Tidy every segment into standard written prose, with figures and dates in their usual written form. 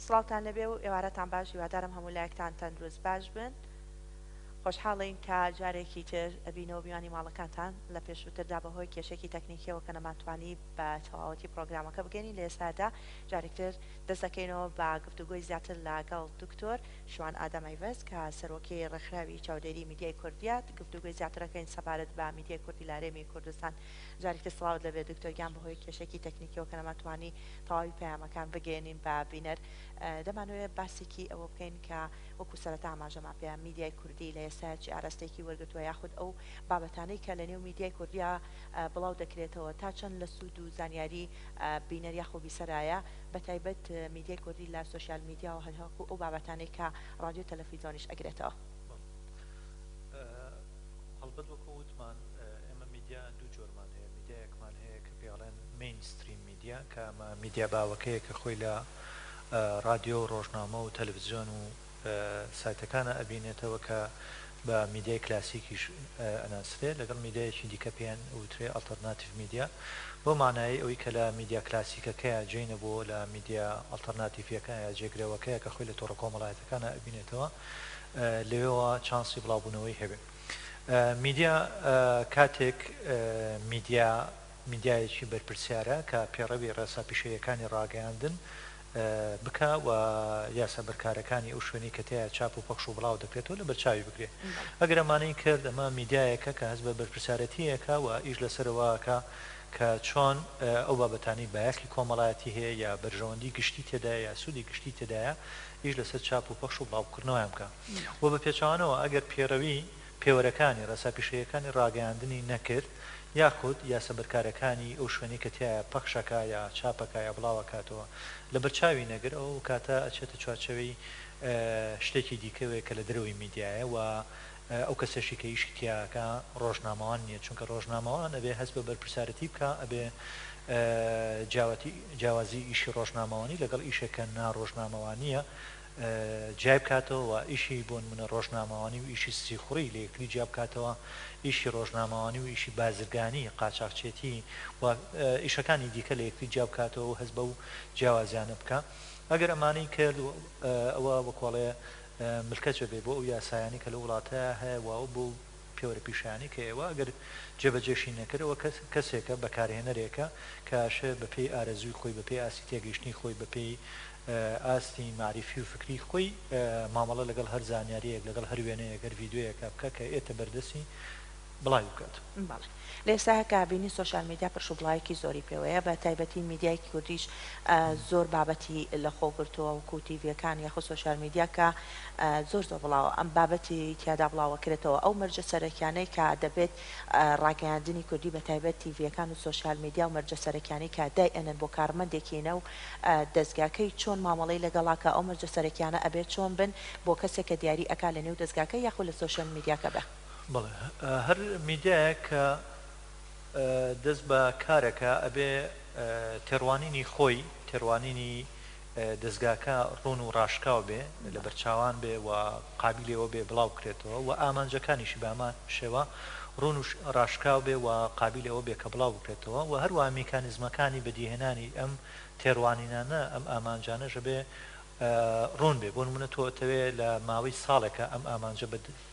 سڵاوتان لێبێ و ئێوارەتان باش هیوادارم هەموو لایەکتان تەندروست باش بن خۆشحاڵین کە جارێکی تر ئەبینەوە میوانی ماڵەکانتان لە پێشووتردا بەهۆی کێشەیەکی تەکنیکیەوە کە نەمانتوانی بە تەواوەتی پڕۆگرامەکە بگەین لە ئێستادا جارێکتر دەست دەکەینەوە بە گفتوگۆی زیاتر لەگەڵ دکتۆر شوان ئادەم ئەیڤەز کە سەرۆکی ڕێکخراوی چاودێری میدیای کوردیە گفتوگۆی زیاتر ئەکەین سەبارەت بە میدیای کوردی لە هەرێمی کوردستان جارێکتر سڵاوت لێبێ دکتۆر گیان بەهۆی کێشەیەکی تەکنیکیەوە کە نەمانتوانی تەواوی پەیامەکان بگەیەنین بە بینەر. دەمانەوێت باسێکی ئەوە بکەین کە وەکو سەرەتا ئاماژەمان پێ میدیای کوردی لە ئێستایا چی ئاراستەیەکی وەرگرتووە یاخود ئەو بابەتانەی کە لەنێو میدیای کوردیا بڵاو دەکرێتەوە تا چەند لە سوود و زانیاری بینەر یاخۆ بیسەرایە بەتایبەت میدیای کوردی لە سۆشیال میدیاوە هەتاکو ئەو بابەتانەی کە ڕادیۆ تەلەفیزۆنیش ئەگرێتەوە. هەڵبەت وەکو وتمان ئێمە میدیا دوو جۆرمان هەیە، میدیایەکمان هەیە کە پێی ئەڵێن mainstream media کە ئەمە میدیا باوەکەیە کە خۆی لە ڕادیۆ و ڕۆژنامە و تەلەفزیۆن و سایتەکانا ئەبینێتەوە کە بە میدیای کلاسیکیش ئەناسرێ لەگەڵ میدیایەکی دیکە پێیان ئەوترێ alternative media بەو مانایەی ئەوەی کە لە میدیا کلاسیکەکەیا جێی نەبووە لە میدیا ئەڵتەرناتیڤیەکە یا جێگرەوەکەیە کە خۆی لە تۆڕە کۆمەڵایەتەکانا ئەبینێتەوە لەوێوە چانسی بڵاوبوونەوەی هەبێ. میدیا کاتێک میدیا میدیایەکی بەرپرسیارە کە پێڕەوی ڕێسا پیشەییەکانی ڕاگەیاندن بکا و یاسا بەرکارەکانی ئەو شوێنەی کە تیایا چاپ و پەخش و بڵاو دەکرێتەوە لەبەرچاوی بگرێ. ئەگەر ئەمانەی کرد ئەمە میدیایەکە کە هەست بە بەرپرسیارەتی ئەکا و ئیش لەسەر ئەوە ئەکا کە چۆن ئەو بابەتانەی بایەخی کۆمەڵایەتی هەیە یا بەرژەوەندی گشتی تێدایە یا سوودی گشتی تێدایە ئیش لەسەر چاپ و پەخش و بڵاوکردنەوەیان بکا و بە پێچەوانەوە ئەگەر پێڕەوی پێوەرەکانی ڕێسا پیشەییەکانی ڕاگەیاندنی نەکرد یاخود یاسا بەرکارەکانی ئەو شوێنەی کە تیایا پەخشەکا یا چاپەکا یا بڵاوەکاتەوە لەبەرچاوی نەگرت ئەو کاتە ئەچێتە چوارچێوەی شتێکی دیکەوێ کە لە دەرەوەی میدیایە و ئەو کەسەشی کە ئیشی تیا ئەکا ڕۆژنامەوان نیە چونکە ڕۆژنامەوان ئەبێ هەست بە بەرپرسارەتی بکا ئەبێ جیاواتی جیاوازی ئیشی ڕۆژنامەوانی لەگەڵ ئیشێک کە ناڕۆژنامەوانیە جیای بکاتەوە و ئیشی بۆ نمونە ڕۆژنامەوانی و ئیشی سیخوڕی لە یەکتری جیا بکاتەوە، ئیشی ڕۆژنامەوانی و ئیشی بازرگانی، قاچاخچێتی و ئیشەکانی دیکە لە یەکتری جیا بکاتەوە و هەست بەو جیاوازیانە بکا. ئەگەر ئەمانەی کرد ئەوە وەکۆڵێ ملکەچ ئەبێ بۆ ئەو یاسایانەی کە لەو وڵاتەیا هەیە و بۆ پێوەرە پیشەیانەی کە ئێوە ئەگەر جێبەجێشی نەکرد ئەوە کەسێکە، بەکارهێنەرێکە کە ئەشێ بەپێی ئارەزووی خۆی، بەپێی ئاستی تێگەیشتنی خۆی، بەپێی ئاستی مەعریفی و فکری خۆی مامەڵە لەگەڵ هەر زانیارییەک، لەگەڵ هەر وێنەیەک، هەر ڤیدیۆیەکا بکا کە ئێتە بەردەستی بڵاوی بکات. بەڵێ. لە ئێستایا کە بینی سۆشیال میدیا پرش و بڵاوێکی زۆری پێوەیە بە تایبەتی میدیای کوردیش زۆر بابەتی لە خۆ گرتووە وەکوو تیڤیەکان یاخود سۆشیال میدیا کە زۆر زۆر بڵاوە ئەم بابەتی تیادا بڵاوەکرێتەوە ئەو مەرجە سەرەکیانەی کە دەبێت ڕاگەیاندنی کوردی بە تایبەت تیڤیەکان و سۆشیال میدیا و مەرجە سەرەکیانەی کە دای ئەنێن بۆ کارمەندێکی نەو دەزگاکەی چۆن مامەڵەی لەگەڵا کە ئەو مەرجە سەرەکیانە ئەبێت چۆن بن بۆ کەسێک کە دیاری ئەکا لە نێو دەزگاکە یاخود لە سۆشیال میدیاکە بە. بەڵێ هەر میدیایەک کە دەست بە کارەکا ئەبێ تێڕوانینی خۆی تێڕوانینی دەزگاکە ڕوون و ڕاشکاو بێ لەبەرچاوان بێ و قابیلی ئەوە بێ بڵاو بکرێتەوە و ئامانجەکانیشی بە هەمان شێوە ڕوون و ڕاشکاو بێ و قابیلی ئەوە بێ کە بڵاو بکرێتەوە و هەروەها میکانیزمەکانی بەدیهێنانی ئەم تێڕوانینانە ئەم ئامانجانەش ئەبێ ڕوون بێ بۆ نموونە تۆ ئەتەوێ لە ماوەی ساڵێکا ئەم ئامانجە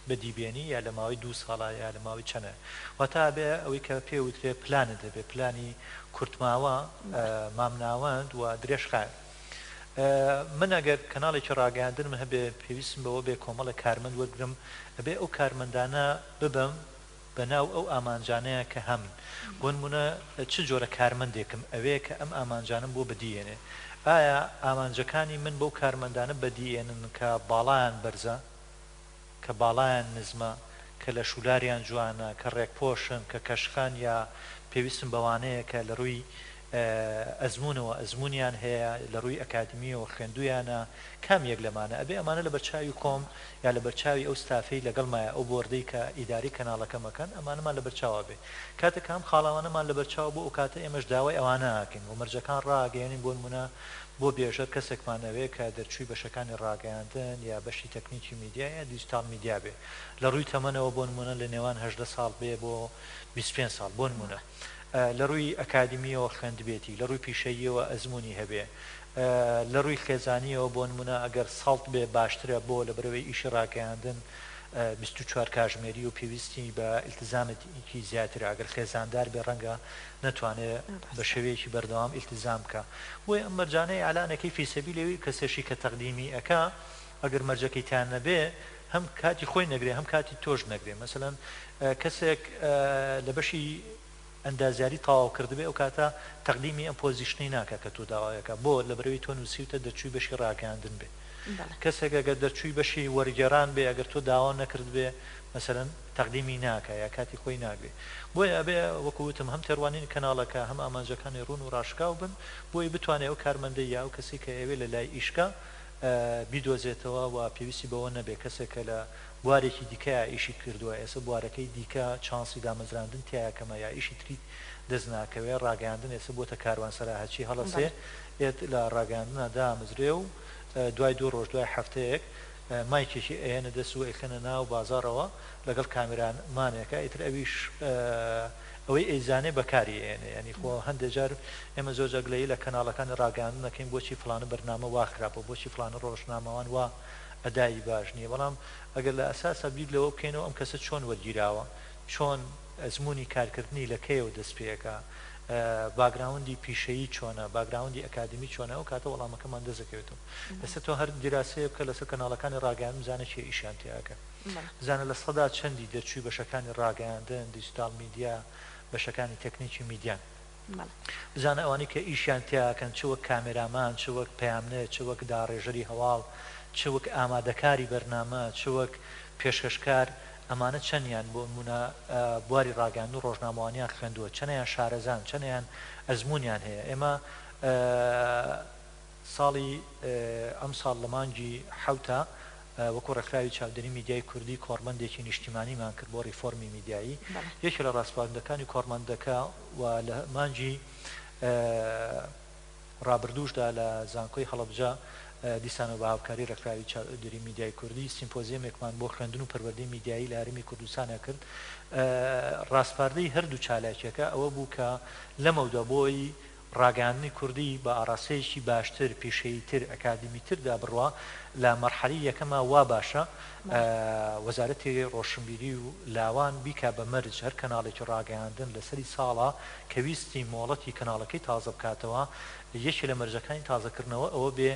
بەدی بێنی یا لە ماوەی دوو ساڵا یا لە ماوەی چەنە واتا ئەبێ ئەوەی کە پێ وترێ پلانت هەبێ پلانی کورتماوە مامناوەند و درێژخایەن من ئەگەر کەناڵێکی ڕاگەیاندنم هەبێ پێویستم بەوە بێ کۆمەڵێک کارمەند وەرگرم ئەبێ ئەو کارمەندانە ببەم بە ناو ئەو ئامانجانەیە کە هەمن بۆ نمونە چ جۆرە کارمەندێکم ئەوێ کە ئەم ئامانجانەم بۆ بەدی ئێنێ ئایا ئامانجەکانی من بەو کارمەندانە بەدی ئێنن کە باڵایان بەرزە کە باڵایان نزمە، کە لەشولاریان جوانە، کە ڕێکپۆشن، کە کەشخەن یا پێویستم بەوانەیە کە لە ڕووی ئەزموونەوە ئەزموونیان هەیە، لە ڕووی ئەکادیمییەوە خوێندوویانە، کام یەک لەمانە؟ ئەبێ ئەمانە لەبەرچاوی خۆم یا لەبەرچاوی ئەو ستافەی لەگەڵمایە، ئەو بۆردەی کە ئیدارەی کەناڵەکەم ئەکەن، ئەمانەمان لەبەرچاوا بێ. کاتێک کە ئەم خاڵانەمان لەبەرچاو بوو، ئەوکاتە ئێمەش داوای ئەوانە ئەکەین و مەرجەکان ڕائەگەیەنین، بۆ نموونە بۆ بێژەر کەسێکمان ئەوێ کە دەرچووی بەشەکانی ڕاگەیاندن یا بەشی تەکنیکی میدیا یا دیجیتاڵ میدیا بێ لە ڕووی تەمەنەوە بۆ نموونە لە نێوان 18 ساڵ بێ بۆ 25 ساڵ بۆ نموونە. لە ڕووی ئەکادیمییەوە خوێندبێتی، لە ڕووی پیشەییەوە ئەزموونی هەبێ، لە ڕووی خێزانییەوە بۆ نموونە ئەگەر سەڵت بێ باشترە بۆ لەبەرئەوەی ئیشی ڕاگەیاندن 24 کاژمێری و پێویستی بە ئیلتزامێکی زیاترە، ئەگەر خێزاندار بێ ڕەنگە نەتوانێ بە شێوەیەکی بەردەوام ئیلتزام بکا. بۆیە ئەم مەرجانە ئیعلانەکەی فی سەبیلی ئەوەی کەسێشی کە تەقدیمی ئەکا ئەگەر مەرجەکەی تیا نەبێ هەم کاتی خۆی نەگرێ هەم کاتی تۆش نەگرێ مەسەلەن کەسێک لە بەشی ئەندازیاری تەواو کردبێ ئەو کاتە تەقدیمی ئەم position ەی ناکا کە تۆ داوای ئەکا بۆ لەبەرئەوەی تۆ نوسیوتە دەرچووی بەشی ڕاگەیاندن بێ کەسێک ئەگەر دەرچووی بەشی وەرگێڕان بێ ئەگەر تۆ داوا نەکردبێ مەسەلەن تەقدیمی ناکا یا کاتی خۆی ناگرێ بۆیە ئەبێ وەکو وتم هەم تێڕوانینی کەناڵەکە هەم ئامانجەکانی ڕوون و ڕاشکاو بن بۆی بتوانێ ئەو کارمەندەی یا ئەو کەسەی کە ئەیەوێ لە لای ئیش کا بیدۆزێتەوە و پێویستی بەوە نەبێ کەسێک کە لە بوارێکی دیکەیا ئیشی کردووە ئێسە بوارەکەی دیکە چانسی دامەزراندن تیایا کەمە یا ئیشی تری دەست ناکەوێ ڕاگەیاندن ئێسە بۆتە کاروانسەرا هەرچی هەڵەسێ ئێت لە ڕاگەیاندنا دامەزرێ و دوای دوو ڕۆژ دوای هەفتەیەک مایکێکی ئەیەنە دەست و ئەیخەنە ناو بازاڕەوە لەگەڵ کامێرا مانێکا ئیتر ئەویش ئەوەی ئەیزانێ بەکاری ئەیەنێ یانی خۆ هەندێ جار ئێمە زۆر جار گلەیی لە کەناڵەکانی ڕاگەیاندن ئەکەین بۆچی فڵانە بەرنامە وا خراپە بۆچی فڵانە ڕۆژنامەوان وا ئەدای باش نیە بەڵام ئەگەر لە ئەساسا بیر لەوە بکەینەوە ئەم کەسە چۆن وەرگیراوە چۆن ئەزموونی کارکردنی لە کەیەوە دەست پێ ئەکا background ی پیشەیی چۆنە background ی ئەکادیمی چۆنە ئەو کاتە وەڵامەکەمان دەست ئەکەوێتەوە ئێستا تۆ هەر دیراسەیە بکە لەسەر کەناڵەکانی ڕاگەیاندن بزانە کێ ئیشیان تیا ئەکا بزانە چەندی دەرچووی بەشەکانی ڕاگەیاندن، digital media، بەشەکانی تەکنیکی میدیان. بزانە ئەوانەی کە ئیشیان تیا ئەکەن چ وەک کامێرامان، چ وەک پەیامنێر، چ وەک داڕێژەری هەواڵ، چ وەک ئامادەکاری بەرنامە، چ وەک پێشکەشکار، ئەمانە چەندیان بۆ نموونە بواری ڕاگەیاندن و ڕۆژنامەوانیان خوێندووە، چەنیان شارەزان، چەنیان ئەزموونیان هەیە. ئێمە ساڵی ئەمساڵ لە مانگی حەوتا وەکو ڕێکخراوی چاودێری میدیای کوردی کۆڕبەندێکی نیشتیمانیمان کرد بۆ ڕیفۆرمی میدیایی. یەکێ لە ڕاسپاردەکانی کۆڕبەندەکە و لە مانگی ڕابردووشدا لە زانکۆی هەڵەبجە دیسانەوە بە هاوکاری ڕێکخراوی چاودێری میدیای کوردی سیمپۆزیەمێکمان بۆ خوێندن و پەروەردەی میدیایی لە هەرێمی کوردستانا کرد. ڕاسپاردەی هەردوو چالاکیەکە ئەوە بوو کە لەمەودا بۆی ڕاگەیاندنی کوردی بە ئاڕاستەیەکی باشتر، پیشەییتر، ئەکادیمیتردا بڕوا، لە مەرحەلەی یەکەما وا باشە وەزارەتی ڕۆشنبیری و لاوان بیکا بە مەرج هەر کەناڵێکی ڕاگەیاندن لە سەری ساڵا کە ویستی مۆڵەتی کەناڵەکەی تازە بکاتەوە یەکێ لە مەرجەکانی تازەکردنەوە ئەوە بێ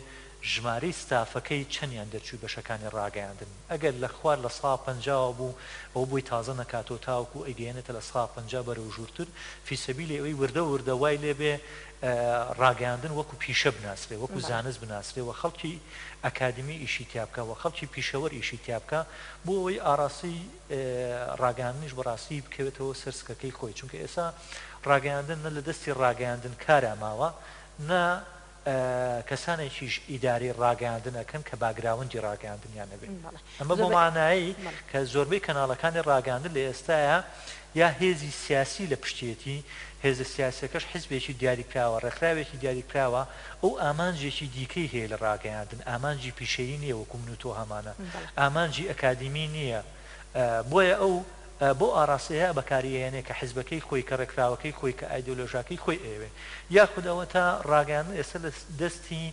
ژمارەی ستافەکەی چەنیان دەرچووی بەشەکانی ڕاگەیاندن ئەگەر لە خوار پەنجاوە بوو ئەوە بۆی تازە نەکاتەوە تاوەکو ئەیگەیەنێتە 50% بەرەو ژوورتر فی سەبیلی ئەوەی وردە وردە وای لێ بێ ڕاگەیاندن وەکو پیشە بناسرێ وەکو زانست بناسرێ و خەڵکی ئەکادیمی ئیشی تیا بکا و خەڵکی پیشەوەر ئیشی تیا بکا بۆ ئەوەی ئاڕاستەی ڕاگەیاندنیش بەڕاستی بکەوێتەوە سەر سکەکەی خۆی چونکە ئێستا ڕاگەیاندن نە لە دەستی ڕاگەیاندنکارا ماوە نە کەسانێکیش ئیدارەی ڕاگەیاندن ئەکەن کە background ی ڕاگەیاندنیان نەبێ. ئەمە بەو مانایەی کە زۆربەی کەناڵەکانی ڕاگەیاندن لە ئێستایا یا هێزی سیاسی لە پشتیەتی، هێزە سیاسیەکەش حیزبێکی دیاریکراوە، ڕێکخراوێکی دیاریکراوە، ئەو ئامانجێکی دیکەی هەیە لە ڕاگەیاندن، ئامانجی پیشەیی نییە وەکو من و تۆ هەمانە، ئامانجی ئەکادیمی نییە، بۆیە ئەو بەو ئاڕاستەیە بەکاری ئەیەنێ کە حیزبەکەی خۆی، کە ڕێکخراوەکەی خۆی، کە ئایدۆلۆژاکەی خۆی ئەیەوێ. یاخود ئەوەتا ڕاگەیاندن ئێستا لە دەستی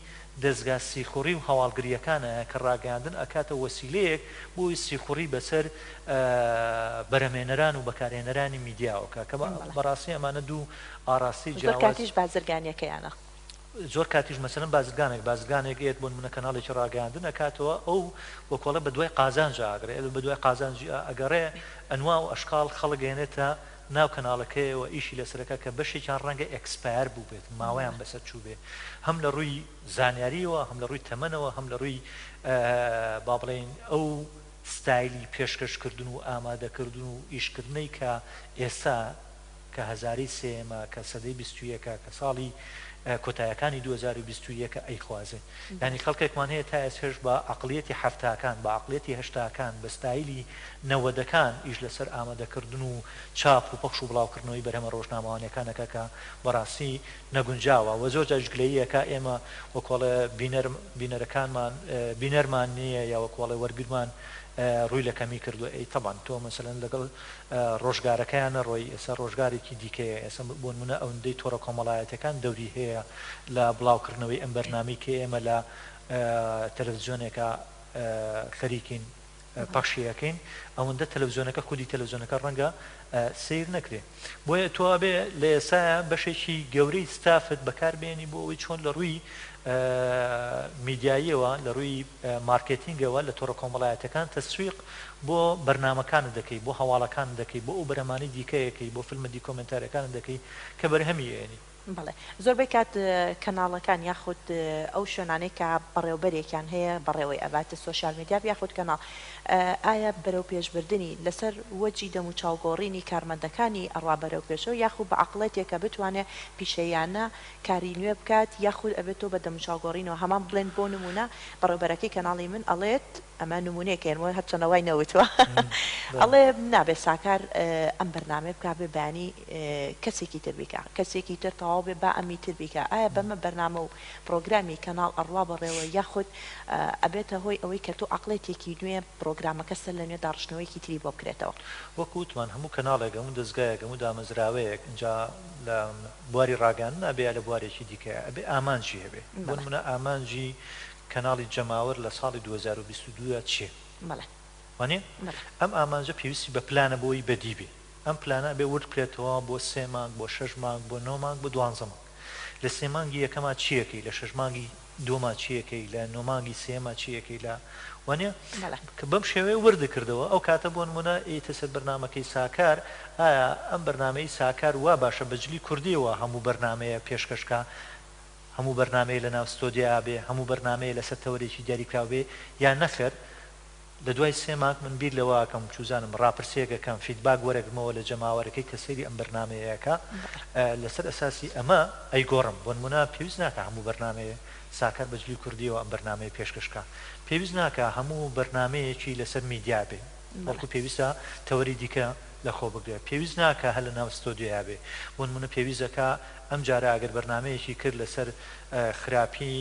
دەزگا سیخوڕی و هەواڵگرییەکانایە کە ڕاگەیاندن ئەکاتە وەسیلەیەک بۆ ئەوەی سیخوڕی بەسەر بەرهەمهێنەران و بەکارهێنەرانی میدیاوە بکا کە بەڕاستی ئەمانە دوو ئاڕاستەی زۆر جیاواز. کاتیش بازرگانیەکەیانە. زۆر کاتیش مەسەلەن بازرگانێک بازرگانێک ئێت بۆ نمونە کەناڵێکی ڕاگەیاندن ئەکاتەوە ئەو وەکۆڵێ بەدوای قازانجا ئەگەڕێ ئەو بەدوای قازانجی ئەگەڕێ ئەنوا و ئەشکاڵ خەڵک ئەیەنێتە ناو کەناڵەکەیەوە ئیشی لەسەر ئەکا کە بەشێکیان ڕەنگە expire بووبێت ماوەیان بەسەر چووبێ هەم لە ڕووی زانیاریەوە هەم لە ڕووی تەمەنەوە هەم لە ڕووی با بڵێین ئەو ستایلی پێشکەشکردن و ئامادەکردن و ئیشکردنەی کە ئێستا کە هەزارەی سێیەمە، کە سەدەی 21ە، کە ساڵی کۆتایەکانی 2021 ئەیخوازێ. یانی خەڵکێکمان هەیە تا ئێستاش بە عەقڵیەتی حەفتاکان، بە عەقڵیەتی هەشتاکان، بە ستایلی نەوەدەکان ئیش لەسەر ئامادەکردن و چاپ و پەخش و بڵاوکردنەوەی بەرهەمە ڕۆژنامەوانیەکان ئەکا کە بەڕاستی نەگونجاوە و زۆر جاریش گلەیی ئەکا ئێمە وەکۆڵێ بینەر بینەرەکانمان بینەرمان نییە یا وەکۆڵێ وەرگرمان ڕووی لە کەمی کردووە ئەی تەبعەن تۆ مەسەلەن لەگەڵ ڕۆژگارەکەیان نەڕۆی ئێستا ڕۆژگارێکی دیکەیە ئێستا بۆ نموونە ئەوندەی تۆڕە کۆمەڵایەتیەکان دەوری هەیە لە بڵاوکردنەوەی ئەم بەرنامەی کە ئێمە لە تەلەفزیۆنێکا خەریکین پەخشی ئەکەین ئەوەندە تەلەفزیۆنەکە خودی تەلەفزیۆنەکە ڕەنگە سەیر نەکرێ بۆیە تۆ ئەبێ لە ئێستایا بەشێکی گەورەی ستافت بەکار بێنی بۆ ئەوەی چۆن لە ڕووی میدیاییەوە لە ڕووی مارکێتینگەوە لە تۆڕە کۆمەڵایەتیەکان تەسویق بۆ بەرنامەکانت دەکەی بۆ هەواڵەکانت دەکەی بۆ ئەو بەرهەمانەی دیکە ئەکەی بۆ فیلمە دیکۆمێنتاریەکانت دەکەی کە بەرهەمی ئەیەنی. بەڵێ زۆربەی کات کەناڵەکان یاخود ئەو شوێنانەی کە بەڕێوبەرێکیان هەیە بەڕێوەی ئەبات سۆشیال میدیا یاخود کەناڵ ئایا بەرەو پێشبردنی لەسەر وەجی دەموچاو گۆڕینی کارمەندەکانی ئەڕوا بەرەو پێشەوە یاخود بە عەقڵێتێکە بتوانێ پیشەییانە کاری نوێ بکات یاخود ئەبێت تۆ بە دەموچاو گۆڕینەوە هەمان بڵێن بۆ نمونە بەڕێوبەرەکەی کەناڵی من ئەڵێت ئەمە نمونەیەکە یان هەرچەندە وای نەوتوە ئەڵێ نابێ ساکار ئەم بەرنامەیە بکا بێ بەیانی کەسێکی تر بیکا کەسێکی تر تەواو بێ با ئەمی تر بیکا ئایا بەمە بەرنامە و پڕۆگرامی کەناڵ ئەڕوا بەڕێوە یاخود ئەبێتە هۆی ئەوەی کە تۆ عەقڵێتێکی نوێ پڕۆگرامەکە سەر لە نوێ داڕشتنەوەیەکی تری بۆ بکرێتەوە؟ وەکو وتمان هەموو کەناڵێک هەموو دەزگایەک هەموو دامەزراوەیەک ئینجا لە بواری ڕاگەیاندنا بێ یا لە بوارێکی دیکەیا ئەبێ ئامانجی هەبێ بۆ نمونە ئامانجی کەناڵی جەماوەر لە ساڵی 2022 دا چیە؟ بەڵێ. وانیە؟ بەڵێ. ئەم ئامانجە پێویستی بە پلانە بۆ ئەوەی بەدی بێ. ئەم پلانە ئەبێ ورد بکرێتەوە بۆ سێ مانگ، بۆ شەش مانگ، بۆ نۆ مانگ، بۆ دوانزە مانگ. لە سێ مانگی یەکەما چی ئەکەی، لە شەش مانگی دووەما چی ئەکەی، لە نۆ مانگی سێیەما چی ئەکەی، لە وانیە؟ بەڵێ. کە بەم شێوەیە ورد کردەوە ئەو کاتە بۆ نموونە ئێیتە سەر بەرنامەکەی ساکار، ئایا ئەم بەرنامەی ساکار وا باشە بە جلی کوردیەوە هەموو بەرنامەیە پێشکەش کا، هەموو بەرنامەیە لە ناو ستۆدیۆیا بێ، هەموو بەرنامەیە لەسەر تەوەرێکی دیاریکراو بێ یا نەخێر لە دوای سێ مانگ من بیر لەوە ئەکەم چوزانم ڕاپرسیەک ئەکەم feedback وەرەگرمەوە لە جەماوەرەکەی کە سەیری ئەم بەرنامەیە ئەکا لەسەر ئەساسی ئەمە ئەیگۆڕم بۆ نمونە پێویست ناکا هەموو بەرنامەیە ساکار بە جلی کوردیەوە ئەم بەرنامەیە پێشکەش کا پێویست ناکا هەموو بەرنامەیەکی لەسەر میدیا بێ بەڵکو پێویستە تەوەری دیکە لە خۆ بگرێ پێویست ناکا هەر لە ناو ستۆدیۆیا بێ بۆ نمونە پێویست ئەکا ئەم جارە ئەگەر بەرنامەیەکی کرد لەسەر خراپی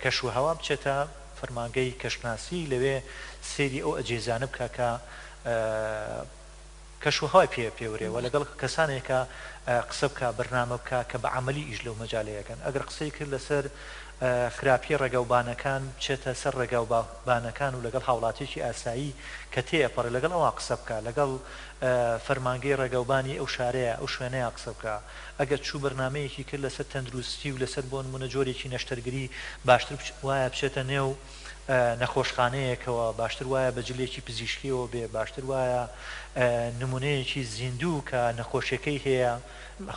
کەش و هەوا بچێتە فەرمانگەی کەشناسی لەوێ سەیری ئەو ئەجهیزانە بکا کە کەش و هەوای پێ پێورێ و لەگەڵ کەسانێکا قسە بکا بەرنامە بکا کە بە عەمەلی ئیش لەو مەجالەیە ئەکەن ئەگەر قسەی کرد لەسەر خراپی ڕێگاوبانەکان بچێتە سەر ڕێگاوبانەکان و لەگەڵ هاوڵاتیەکی ئاسایی کە تێ ئەپەڕێ لەگەڵ ئەوان قسە بکا لەگەڵ فەرمانگەی ڕێگاوبانی ئەو شارەیا ئەو شوێنەیا قسە بکا ئەگەر چوو بەرنامەیەکی کرد لەسەر تەندروستی و لەسەر بۆ نموونە جۆرێکی نەشتەرگری باشتر وایە بچێتە نێو نەخۆشخانەیەکەوە باشتر وایە بە جلێکی پزیشکیەوە بێ باشتر وایە نموونەیەکی زیندوو کە نەخۆشیەکەی هەیە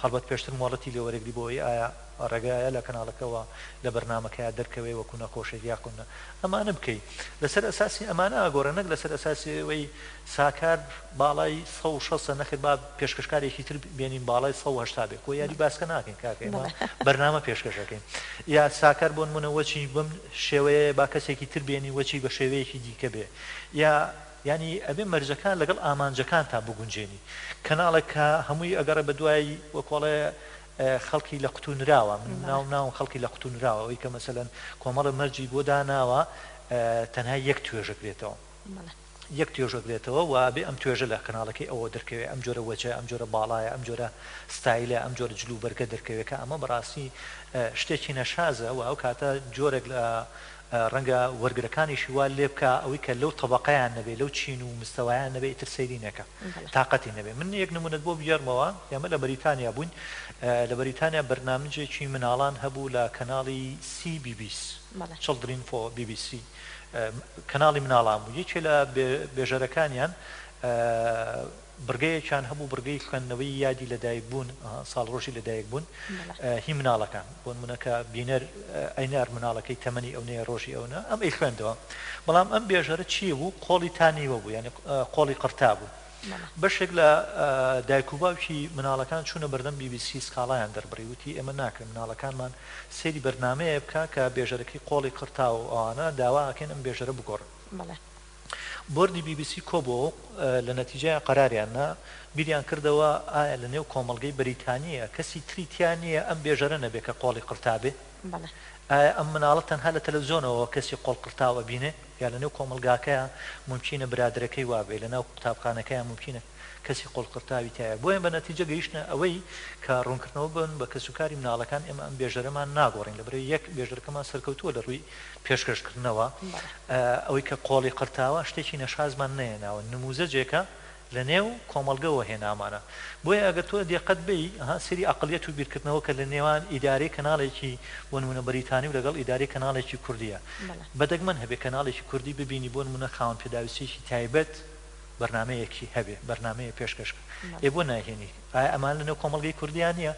هەڵبەت پێشتر مۆڵەتی لێ وەرەگری بۆ ئەوەی ئایا ڕێگایە لە کەناڵەکەوە لە بەرنامەکەیا دەرکەوێ وەکو نەخۆشێک یاخود نا ئەمانە بکەی لەسەر ئەساسی ئەمانە ئەگۆڕێ نەک لەسەر ئەساسی ئەوەی ساکار باڵای 160 ە نەخێر با پێشکەشکارێکی تر بێنین باڵای 180 بێ خۆ یاری باسکە ناکەین کاکە ئێمە بەرنامە پێشکەش ئەکەین یا ساکار بۆ نمونە وەچی بەم شێوەیە با کەسێکی تر بێنین وەچی بە شێوەیەکی دیکە بێ یا یانی ئەبێ مەرجەکان لەگەڵ ئامانجەکانتا بگونجێنی کەناڵێک کە هەمووی ئەگەڕێ بە دوای وەکۆڵێ خەڵکی لە قوتوو نراوە من ناوم ناوم خەڵکی لە قوتوو نراوە ئەوەی کە مەسەلەن کۆمەڵە مەرجی بۆ داناوە تەنها یەک توێژە گرێتەوە یەک توێژە گرێتەوە و ئەبێ ئەم توێژە لە کەناڵەکەی ئەوە دەرکەوێ ئەم جۆرە وەجە ئەم جۆرە باڵایە ئەم جۆرە ستایلە ئەم جۆرە جل و بەرگە دەرکەوێ کە ئەمە بەڕاستی شتێکی نەشازە و ئەو کاتە جۆرێک لە ڕەنگە وەرگرەکانیشی وا لێ بکا ئەوەی کە لەو تەبەقەیان نەبێ لەو چین و مستەوایان نەبێ ئیتر سەیری نەکا تاقەتی نەبێ من یەک نمونەت بۆ بگێڕمەوە ئێمە لە بەریتانیا بووین لە بەریتانیا بەرنامجێکی مناڵان هەبوو لە کەناڵی سی بی بیس چڵدرین فۆ بی بی سی کەناڵی مناڵان بوو یەکێ لە بێژەرەکانیان بڕگەیەکیان هەبوو بڕگەی خوێندنەوەی یادی لەدایکبوون، ساڵڕۆژی لەدایکبوون، هی مناڵەکان، بۆ نموونە کە بینەر ئەینار مناڵەکەی تەمەنی ئەونەیە ڕۆژی ئەونە، ئەم ئەیخوێندەوە. بەڵام ئەم بێژەرە چی بوو؟ قۆڵی تا نیوە بوو، یانی قۆڵی قڕتا بوو. بەشێک لە دایک و باوکی مناڵەکان چوونە بەردەم بی بی سی سکاڵایان دەربڕی وتی ئێمە ناکرێ مناڵەکانمان سەیری بەرنامەیە بکا کە بێژەرەکەی قۆڵی قرتاوە و ئەوانە داوا ئەکەین ئەم بێژەرە بگۆڕن. بۆردی بی بی سی کۆبۆوە و لە نەتیجەیا قەراریان نا، بیریان کردەوە ئایا لە نێو کۆمەڵگەی بەریتانییە کەسی تری تیا نییە ئەم بێژەرە نەبێ کە قۆڵی قرتابێ؟ ئایا ئەم مناڵە تەنها لە تەلەفزیۆنەوە کەسی قۆڵ قرتاو ئەبینێ یا لە نێو کۆمەڵگاکەیا مومکینە برادەرەکەی وابێ، لە ناو قوتابخانەکەیا مومکینە کەسی قۆڵقرتاوی تیایە بۆیە بە نەتیجە گەیشتنە ئەوەی کە ڕوونکردنەوە بن بە کەسوکاری مناڵەکان ئێمە ئەم بێژەرەمان ناگۆڕین لەبەرئەوەی یەک بێژەرەکەمان سەرکەوتووە لە ڕووی پێشکەشکردنەوە ئەوەی کە قۆڵی قرتاوە شتێکی نەشازمان نەهێناوە نموزەجێکە لە نێو کۆمەڵگەوە هێنامانە بۆیە ئەگەر تۆ دێقەت بەی ها سەیری ئەقڵیەت و بیرکردنەوە کە لە نێوان ئیدارەی کەناڵێکی بۆ نمونە بەریتانی و لەگەڵ ئیدارەی کەناڵێکی کوردیە بە دەگمەن هەبێ کەناڵێکی کوردی ببینی بۆ نمونە خاوەن پێداویستیەکی تایبەت بەرنامەیەکی هەبێ بەرنامەیە پێشکەش کە ئێ بۆ نایهێنی ئایا ئەمانە لەنێو کۆمەڵگەی کوردیا نییە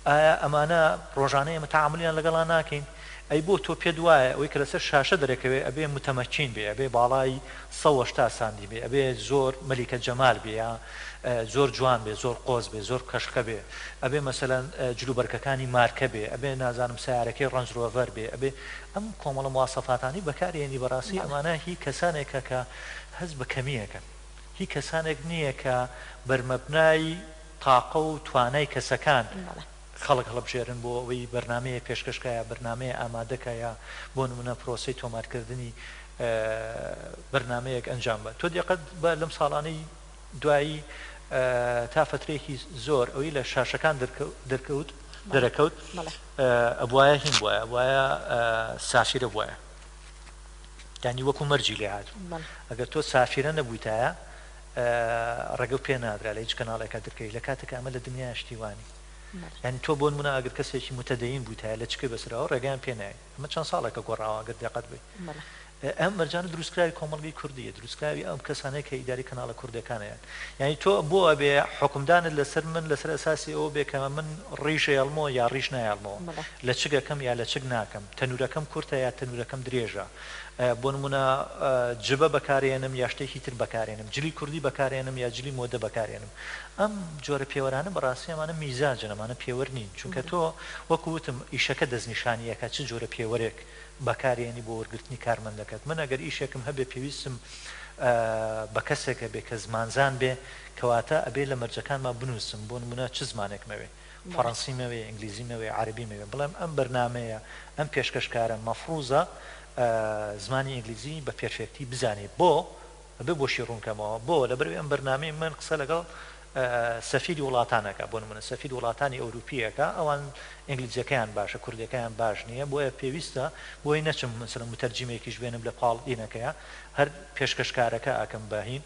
ئایا ئەمانە ڕۆژانە ئێمە تەعامولیان لەگەڵا ناکەین ئەی بۆ تۆ پێت وایە ئەوەی کە لەسەر شاشە دەرەکەوێ ئەبێ متەمەکین بێ ئەبێ باڵای 180 سانتی بێ ئەبێ زۆر مەلیکە جەمال بێ یا زۆر جوان بێ زۆر قۆز بێ زۆر کەشخە بێ ئەبێ مەسەلەن جلوبەرگەکانی مارکە بێ ئەبێ نازانم سەیارەکەی ڕەنج ڕۆڤەر بێ ئەبێ ئەم کۆمەڵە مواسەفاتانەی بەکارێنی بەڕاستی ئەمانە هی کەسانێکە کە هەست بە کەمی ئەکەن. هی کەسانێک نییە کە بەرمەبنای تاقە و توانای کەسەکان خەڵک هەڵبژێرن بۆ ئەوەی بەرنامەیەک پێشکەش کا یا بەرنامەیە ئامادە کا یا بۆ نموونە پرۆسەی تۆمارکردنی بەرنامەیەک ئەنجام بە. تۆ دیقەت بە لەم ساڵانەی دوایی تا فەترەیەکی زۆر ئەوەی لە شاشەکان دەرکەوت دەرەکەوت ئەبوایە هین بوایە ئەبوایە سافیرە بوایە. یانی وەکو مەرجی لێ هاتبوو ئەگەر تۆ سافیرە نەبوویتایە ڕێگەو پێ نادرا لە هیچ کەناڵێکا درکەوی لە کاتێکا ئەمە لە دنیا شتی وانی یانی تۆ بۆ نمونە ئەگەر کەسێکی متدەین بوویتایە لە چکەی بەسراوە ڕێگەیان پێ نایە ئەمە چەند ساڵێکە گۆڕاوە ئەگەر دقەت بی ئەم مەرجانە دروستکراوی کۆمەڵگەی کوردیە دروستکراوی ئەم کەسانەیە کە ئیداری کەناڵە کوردەکانیان یانی تۆ بۆ ئەبێ حوکمدانت لەسەر من لەسەر ئەساسی ئەوە بێ کە من ڕیش ئەیەڵمەوە یا ڕیش نایەڵمەوە، لەچک ئەکەم یا لەچک ناکەم، تەنورەکەم کورتە یا تەنورەکەم درێژە، بۆ نمونە جبە بەکارێنم یا شتێکی تر بەکارێنم، جلی کوردی بەکارێنم یا جلی مۆدە بەکارێنم. ئەم جۆرە پێوەرانە بەڕاستی ئەمانە میزاجن، ئەمانە پێوەر نین، چونکە تۆ وەکو وتم ئیشەکە دەستنیشانی ئەکا چ جۆرە پێوەرێک بەکارێنی بۆ وەرگرتنی کارمەندەکەت. من ئەگەر ئیشێکم هەبێ پێویستم بە کەسێک ئەبێ کە زمانزان بێ، کەواتە ئەبێ لە مەرجەکانما بنووسم، بۆ نموونە چ زمانێکم ئەوێ، فەڕەنسیم ئەوێ، ئینگلیزیم ئەوێ، عەرەبیم ئەوێ، بڵێم ئەم بەرنامەیە، ئەم پێشکەشکارە مەفروزە زمانی ئینگلیزی بە perfect ی بزانێ، بۆ؟ ئەبێ بۆشی ڕوون کەمەوە، بۆ؟ لەبەرئەوەی ئەم بەرنامەی من قسە لەگەڵ سەفیری وڵاتان ئەکا، بۆ نموونە سەفیری وڵاتانی ئەوروپی ئەکا، ئەوان ئینگلیزیەکەیان باشە، کوردیەکەیان باش نییە، بۆیە پێویستە بۆی نەچم مەسەلەن موتەرجیمێکیش بێنم لە پاڵ هینەکەیا، هەر پێشکەشکارەکە ئەکەم بە هین،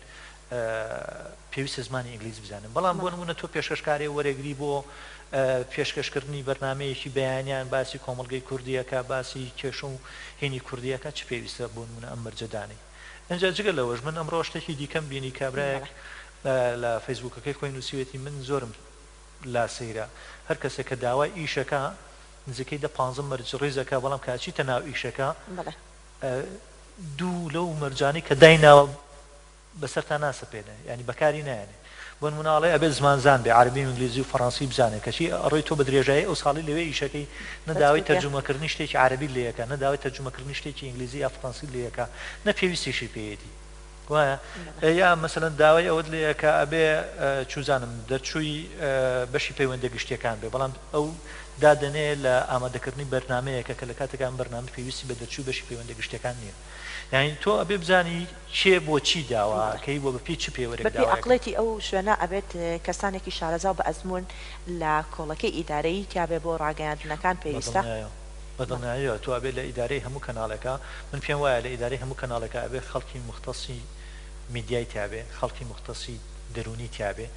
پێویستە زمانی ئینگلیزی بزانن، بەڵام بۆ نموونە تۆ پێشکەشکارێ وەرەگری بۆ پێشکەشکردنی بەرنامەیەکی بەیانیان باسی کۆمەڵگەی کوردی ئەکا، باسی کێشە و هینی کوردی ئەکا، چ پێویستە بۆ نموونە ئەم مەرجە دانێی؟ ئینجا جگە لەوەش من ئەمڕۆ شتێکی دیکەم بینی کابرایەک لە فەیسبووکەکەی خۆی نووسیوێتی من زۆرم لا سەیرە هەر کەسێک کە داوای ئیشەکە نزیکەی دە پانزە مەرج ڕیز ئەکا بەڵام کە ئەچیتە ناو ئیشەکە دوو لەو مەرجانەی کە دایناوە بەسەرتا ناسەپێنێ یانی بەکاری نایەنێ بۆ نمونە ئەڵێ ئەبێ زمانزان بێ عەرەبی و ئینگلیزی و فەڕەنسی بزانێ کەچی ئەڕۆی تۆ بە درێژایی ئەو ساڵەی لەوێ ئیشەکەی نە داوای تەرجومەکردنی شتێکی عەرەبیت لێ ئەکا نە داوای تەرجومەکردنی شتێکی ئینگلیزی یا فەڕەنسیت لێ ئەکا نە پێویستیشی پێیەتی وایە یا مەسەلەن داوای ئەوەت لێ ئەکا ئەبێ چوزانم دەرچووی بەشی پەیوەندیە گشتیەکان بێ بەڵام ئەو دادەنێ لە ئامادەکردنی بەرنامەیەکە کە لە کاتێکا ئەم بەرنامە پێویستی بە دەرچووی بەشی پەیوەندیە گشتیەکان نیە یانی تۆ ئەبێ بزانی کێ بۆ چی داوا ئەکەی وە بە پێی چ پێوەرێک بە پێی داوای ئەکەی. ئەقڵێتی ئەو شوێنە ئەبێت کەسانێکی شارەزا و بە ئەزموون لە کۆڵەکەی ئیدارەیی تیابێ بۆ ڕاگەیاندنەکان پێویستە. بەدڵنیایەوە بەدڵنیایەوە تۆ ئەبێ لە ئیدارەی هەموو کەناڵێکا من پێم وایە لە ئیدارەی هەموو کەناڵێکا ئەبێ خەڵکی موختەسی میدیای تیابێ خەڵکی موختەسی دەروونی تیابێ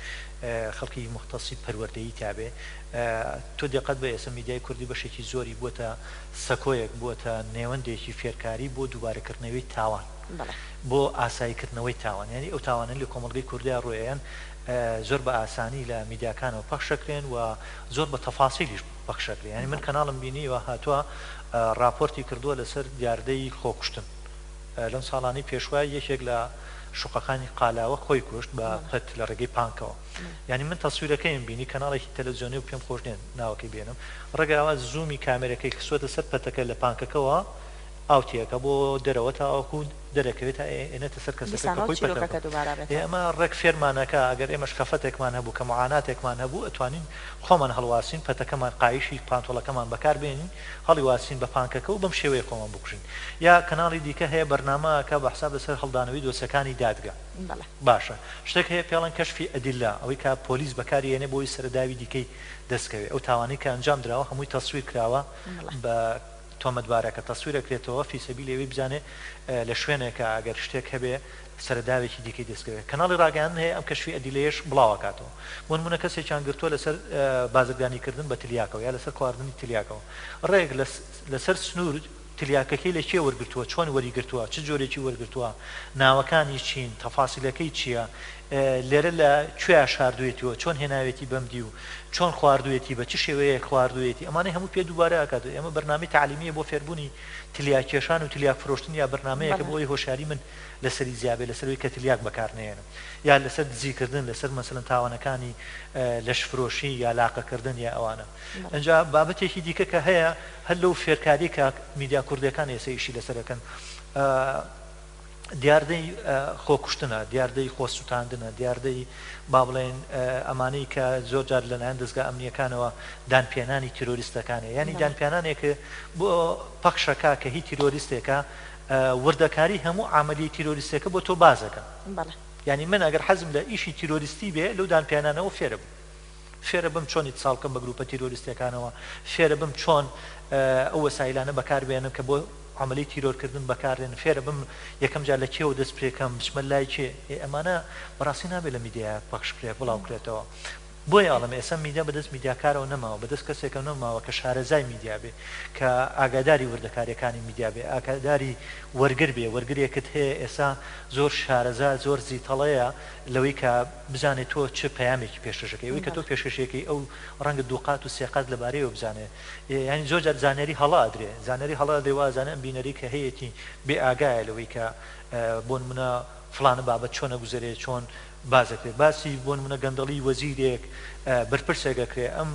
خەڵکی موختەسی پەروەردەیی تیابێ تۆ دقەت بە ئێستا میدیای کوردی بەشێکی زۆری بووەتە سەکۆیەک بووەتە نێوەندێکی فێرکاری بۆ دووبارەکردنەوەی تاوان بۆ ئاساییکردنەوەی تاوان یانی ئەو تاوانەی لە کۆمەڵگەی کوردیا ڕووئەیەن زۆر بە ئاسانی لە میدیاکانەوە پەخشەکرێن و زۆر بە تەفاسیلیش پەخشەکرێن یانی من کەناڵم بینیوە هاتووە ڕاپۆرتی کردووە لەسەر دیاردەی خۆکوشتن لەم ساڵانەی پێشوە یەکێک لە. شوقەکانی قالاوە خۆی کوشت بە پەت لە ڕێگەی پانکەوە یانی من تەسویرەکەیم بینی کەناڵێکی تەلەفزیۆنی و پێم خۆش نیە ناوەکەی بێنم ڕێک ئاوا زوومی کامێرەکەی خستوەتە سەر پەتەکە لە پانکەکەوە ئاو تێکە بۆ دەرەوە تاوەکو دەرەکەوێت تا ئێنێتە سەر کەسەکە کە دیسانەوە خۆی پەتە چیرۆکەکە دووبارە ئێ بێتەوە. ئەمە ڕێک فێرمانەکا ئەگەر ئێمەش خەفەتێکمان هەبوو کە معاناتێکمان هەبوو ئەتوانین خۆمان هەڵواسین پەتەکەمان قایشی پانتۆڵەکەمان بەکار بێنین هەڵیواسین بە پانکەکە و بەم شێوەیە خۆمان بکوژین یا کەناڵی دیکە هەیە بەرنامە ئەکا بە حساب لەسەر هەڵدانەوەی دۆسیەکانی دادگا بەڵێ. باشە شتێک هەیە پێڵێن کەشفی ئەدیلە ئەوەی کە پۆلیس بەکاری ئێنێ بۆ ئەوەی سەرەداوی دیکەی دەست کەوێ ئەو تاوانەی کە ئەنجام دراوە هەمووی تەسویر کراوە بە تۆمەتبارەکە تەسویر ئەکرێتەوە فی سەبیلی ئەوەی بزانێ لە شوێنێکا ئەگەر شتێک هەبێ سەرەداوێکی دیکەی دەست کەوێ کەناڵی ڕاگەیاندن هەیە ئەم کەشفی ئەدیلەیەش بڵاو ئەکاتەوە بۆ نمونە کەسێکیان گرتووە لەسەر بازرگانی کردن بە تلیاکەوە یا لەسەر خواردنی تلیاکەوە ڕێک لەسەر سنوور تلیاکەکەی لە کێ وەرگرتووە چۆن وەریگرتووە چ جۆرێکی وەرگرتووە ناوەکانی چین تەفاسیلەکەی چییە لێرە لە کوێیا شاردوویەتیەوە، چۆن هێناوێتی بەم دیو، چۆن خواردوویەتی، بە چ شێوەیەک خواردوویەتی، ئەمانەی هەموو پێ دووبارە ئەکاتەوە. ئێمە بەرنامەی تەعلیمییە بۆ فێربوونی تلیاک کێشان و تلیاک فرۆشتن یا بەرنامەیەکە بۆ ئەوەی هۆشیاری من لەسەری زیا بێ لەسەر ئەوەی کە تلیاک بەکار نەهێنم یا لەسەر دزیکردن، لەسەر مەسەلەن تاوانەکانی لەشفرۆشی یا لاقەکردن یا ئەوانە. ئینجا بابەتێکی دیکە کە هەیە هەر لەو فێرکاریەی کە میدیا کوردیەکان ئێستا ئیشی لەسەر ئەکەن، دیاردەی خۆکوشتنە، دیاردەی خۆسوتاندنە، دیاردەی با بڵێین ئەمانەی کە زۆر جار لەلایەن دەزگا ئەمنییەکانەوە دانپیانانی تیرۆریستەکانە، یانی دانپیانانێک بۆ پەخشەکە کە هی تیرۆریستێکە وردەکاری هەموو عەمەلیەی تیرۆریستەکە بۆ تۆ باس ئەکەن. یانی من ئەگەر حەزم لە ئیشی تیرۆریستی بێ لەو دانپیانانەوە فێرەبم. فێرەبم چۆن ئیتساڵ بکەم بە گروپە تیرۆریستیەکانەوە، فێرەبم چۆن ئەو وەسایلانە بەکار بێنم کە بۆ عەمەلی تیرۆرکردن بەکاردێن، فێرەبم یەکەم جار لە کێوە دەست پێکەم، بچمە لای کێ، ئێ ئەمانە بەڕاستی نابێ لە میدیایا پەخش بکرێ، بڵاو بکرێتەوە. بۆیە ئەڵێم ئێستا میدیا بەدەست میدیاکارەوە نەماوە، بەدەست کەسێکەوە نەماوە کە شارەزای میدیا بێ، کە ئاگاداری وردەکاریەکانی میدیا بێ، ئاگاداری وەرگر بێ، وەرگرێکت هەیە ئێستا زۆر شارەزا، زۆر زیتەڵەیە لەوەی کە بزانێ تۆ چ پەیامێکی پێشکەش ئەکەی، ئەوەی کە تۆ پێشکەشی ئەکەی ئەو ڕەنگە دووقات و سێقات لەبارەیەوە بزانێ، یانی زۆر جار زانیاری هەڵە ئەدرێ، زانیاری هەڵە ئەدرێ وا ئەزانێ ئەم بینەرەی کە هەیەتی بێ ئاگایە لەوەی کە بۆ نموونە فڵانە بابەت چۆن ئەگوزەرێ چۆن باس ئەکرێ، باسی بۆ نموونە گەندەڵی وەزیرێک بەرپرسێک ئەکرێ ئەم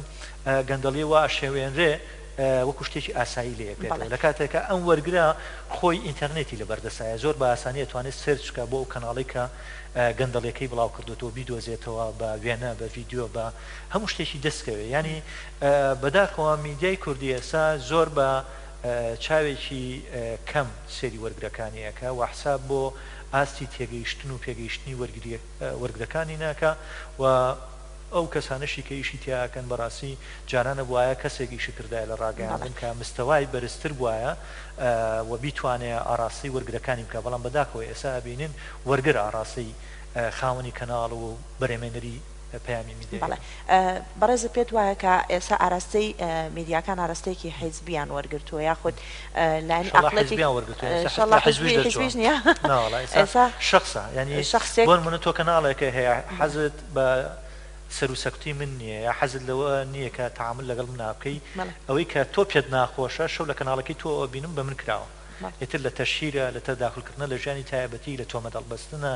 گەندەڵیە وا ئەشێوێنرێ وەکو شتێکی ئاسایی لێ ئەکرێتەوە لە کاتێکا ئەم وەرگرە خۆی ئینتەرنێتی لەبەردەستایە زۆر بە ئاسانی ئەتوانێ search بکا بۆ ئەو کەناڵەی کە گەندەڵیەکەی بڵاو کردۆتەوە بیدۆزێتەوە بە وێنە بە ڤیدیۆ بە هەموو شتێکی دەست کەوێ یانی بەداخەوە میدیای کوردی ئێستا زۆر بە چاوێکی کەم سەیری وەرگرەکانی ئەکا و حساب بۆ ئاستی تێگەیشتن و پێگەیشتنی وەرگرەکانی ناکا و ئەو کەسانەشی کە ئیشی تیا ئەکەن بەڕاستی جاران ئەبوایە کەسێک ئیشی کردایە لە ڕاگەیاندن کە مستەوای بەرزتر بوایە و بیتوانێ ئاڕاستەی وەرگرەکانی بکا بەڵام بەداخەوە ئێسا ئەبینین وەرگر ئاڕاستەی خاوەنی کەناڵ و بەرهەمێنەری پەیامی میدیایی بەڵێ بەڕێزت پێت وایە کە ئێستا ئاراستەی میدیاکان ئاراستەیەکی حیزبیان وەرگرتووە یاخود لایەنی شەڵا ئەقڵێتی حیزبیان وەرگرتووە ئێستا شەڵا لە حیزبیش حیزبی دەرچووە حیزبیش نییە ناوەڵا ئێستا ئێستا شەخسە یانی شەخسێک بۆ نموونە تۆ کەناڵێکە هەیە حەزت بە سەر و سەکوتی من نییە یا حەزت لەوە نییە کە تەعامول لەگەڵ منا بکەی بەڵێ. ئەوەی کە تۆ پێت ناخۆشە شەو لە کەناڵەکەی تۆ ئەبینم بە من کراوە بەڵێ. ئیتر لە تەشهیرە لە تەداخول کردنە لە ژیانی تایبەتی لە تۆمەت هەڵبەستنە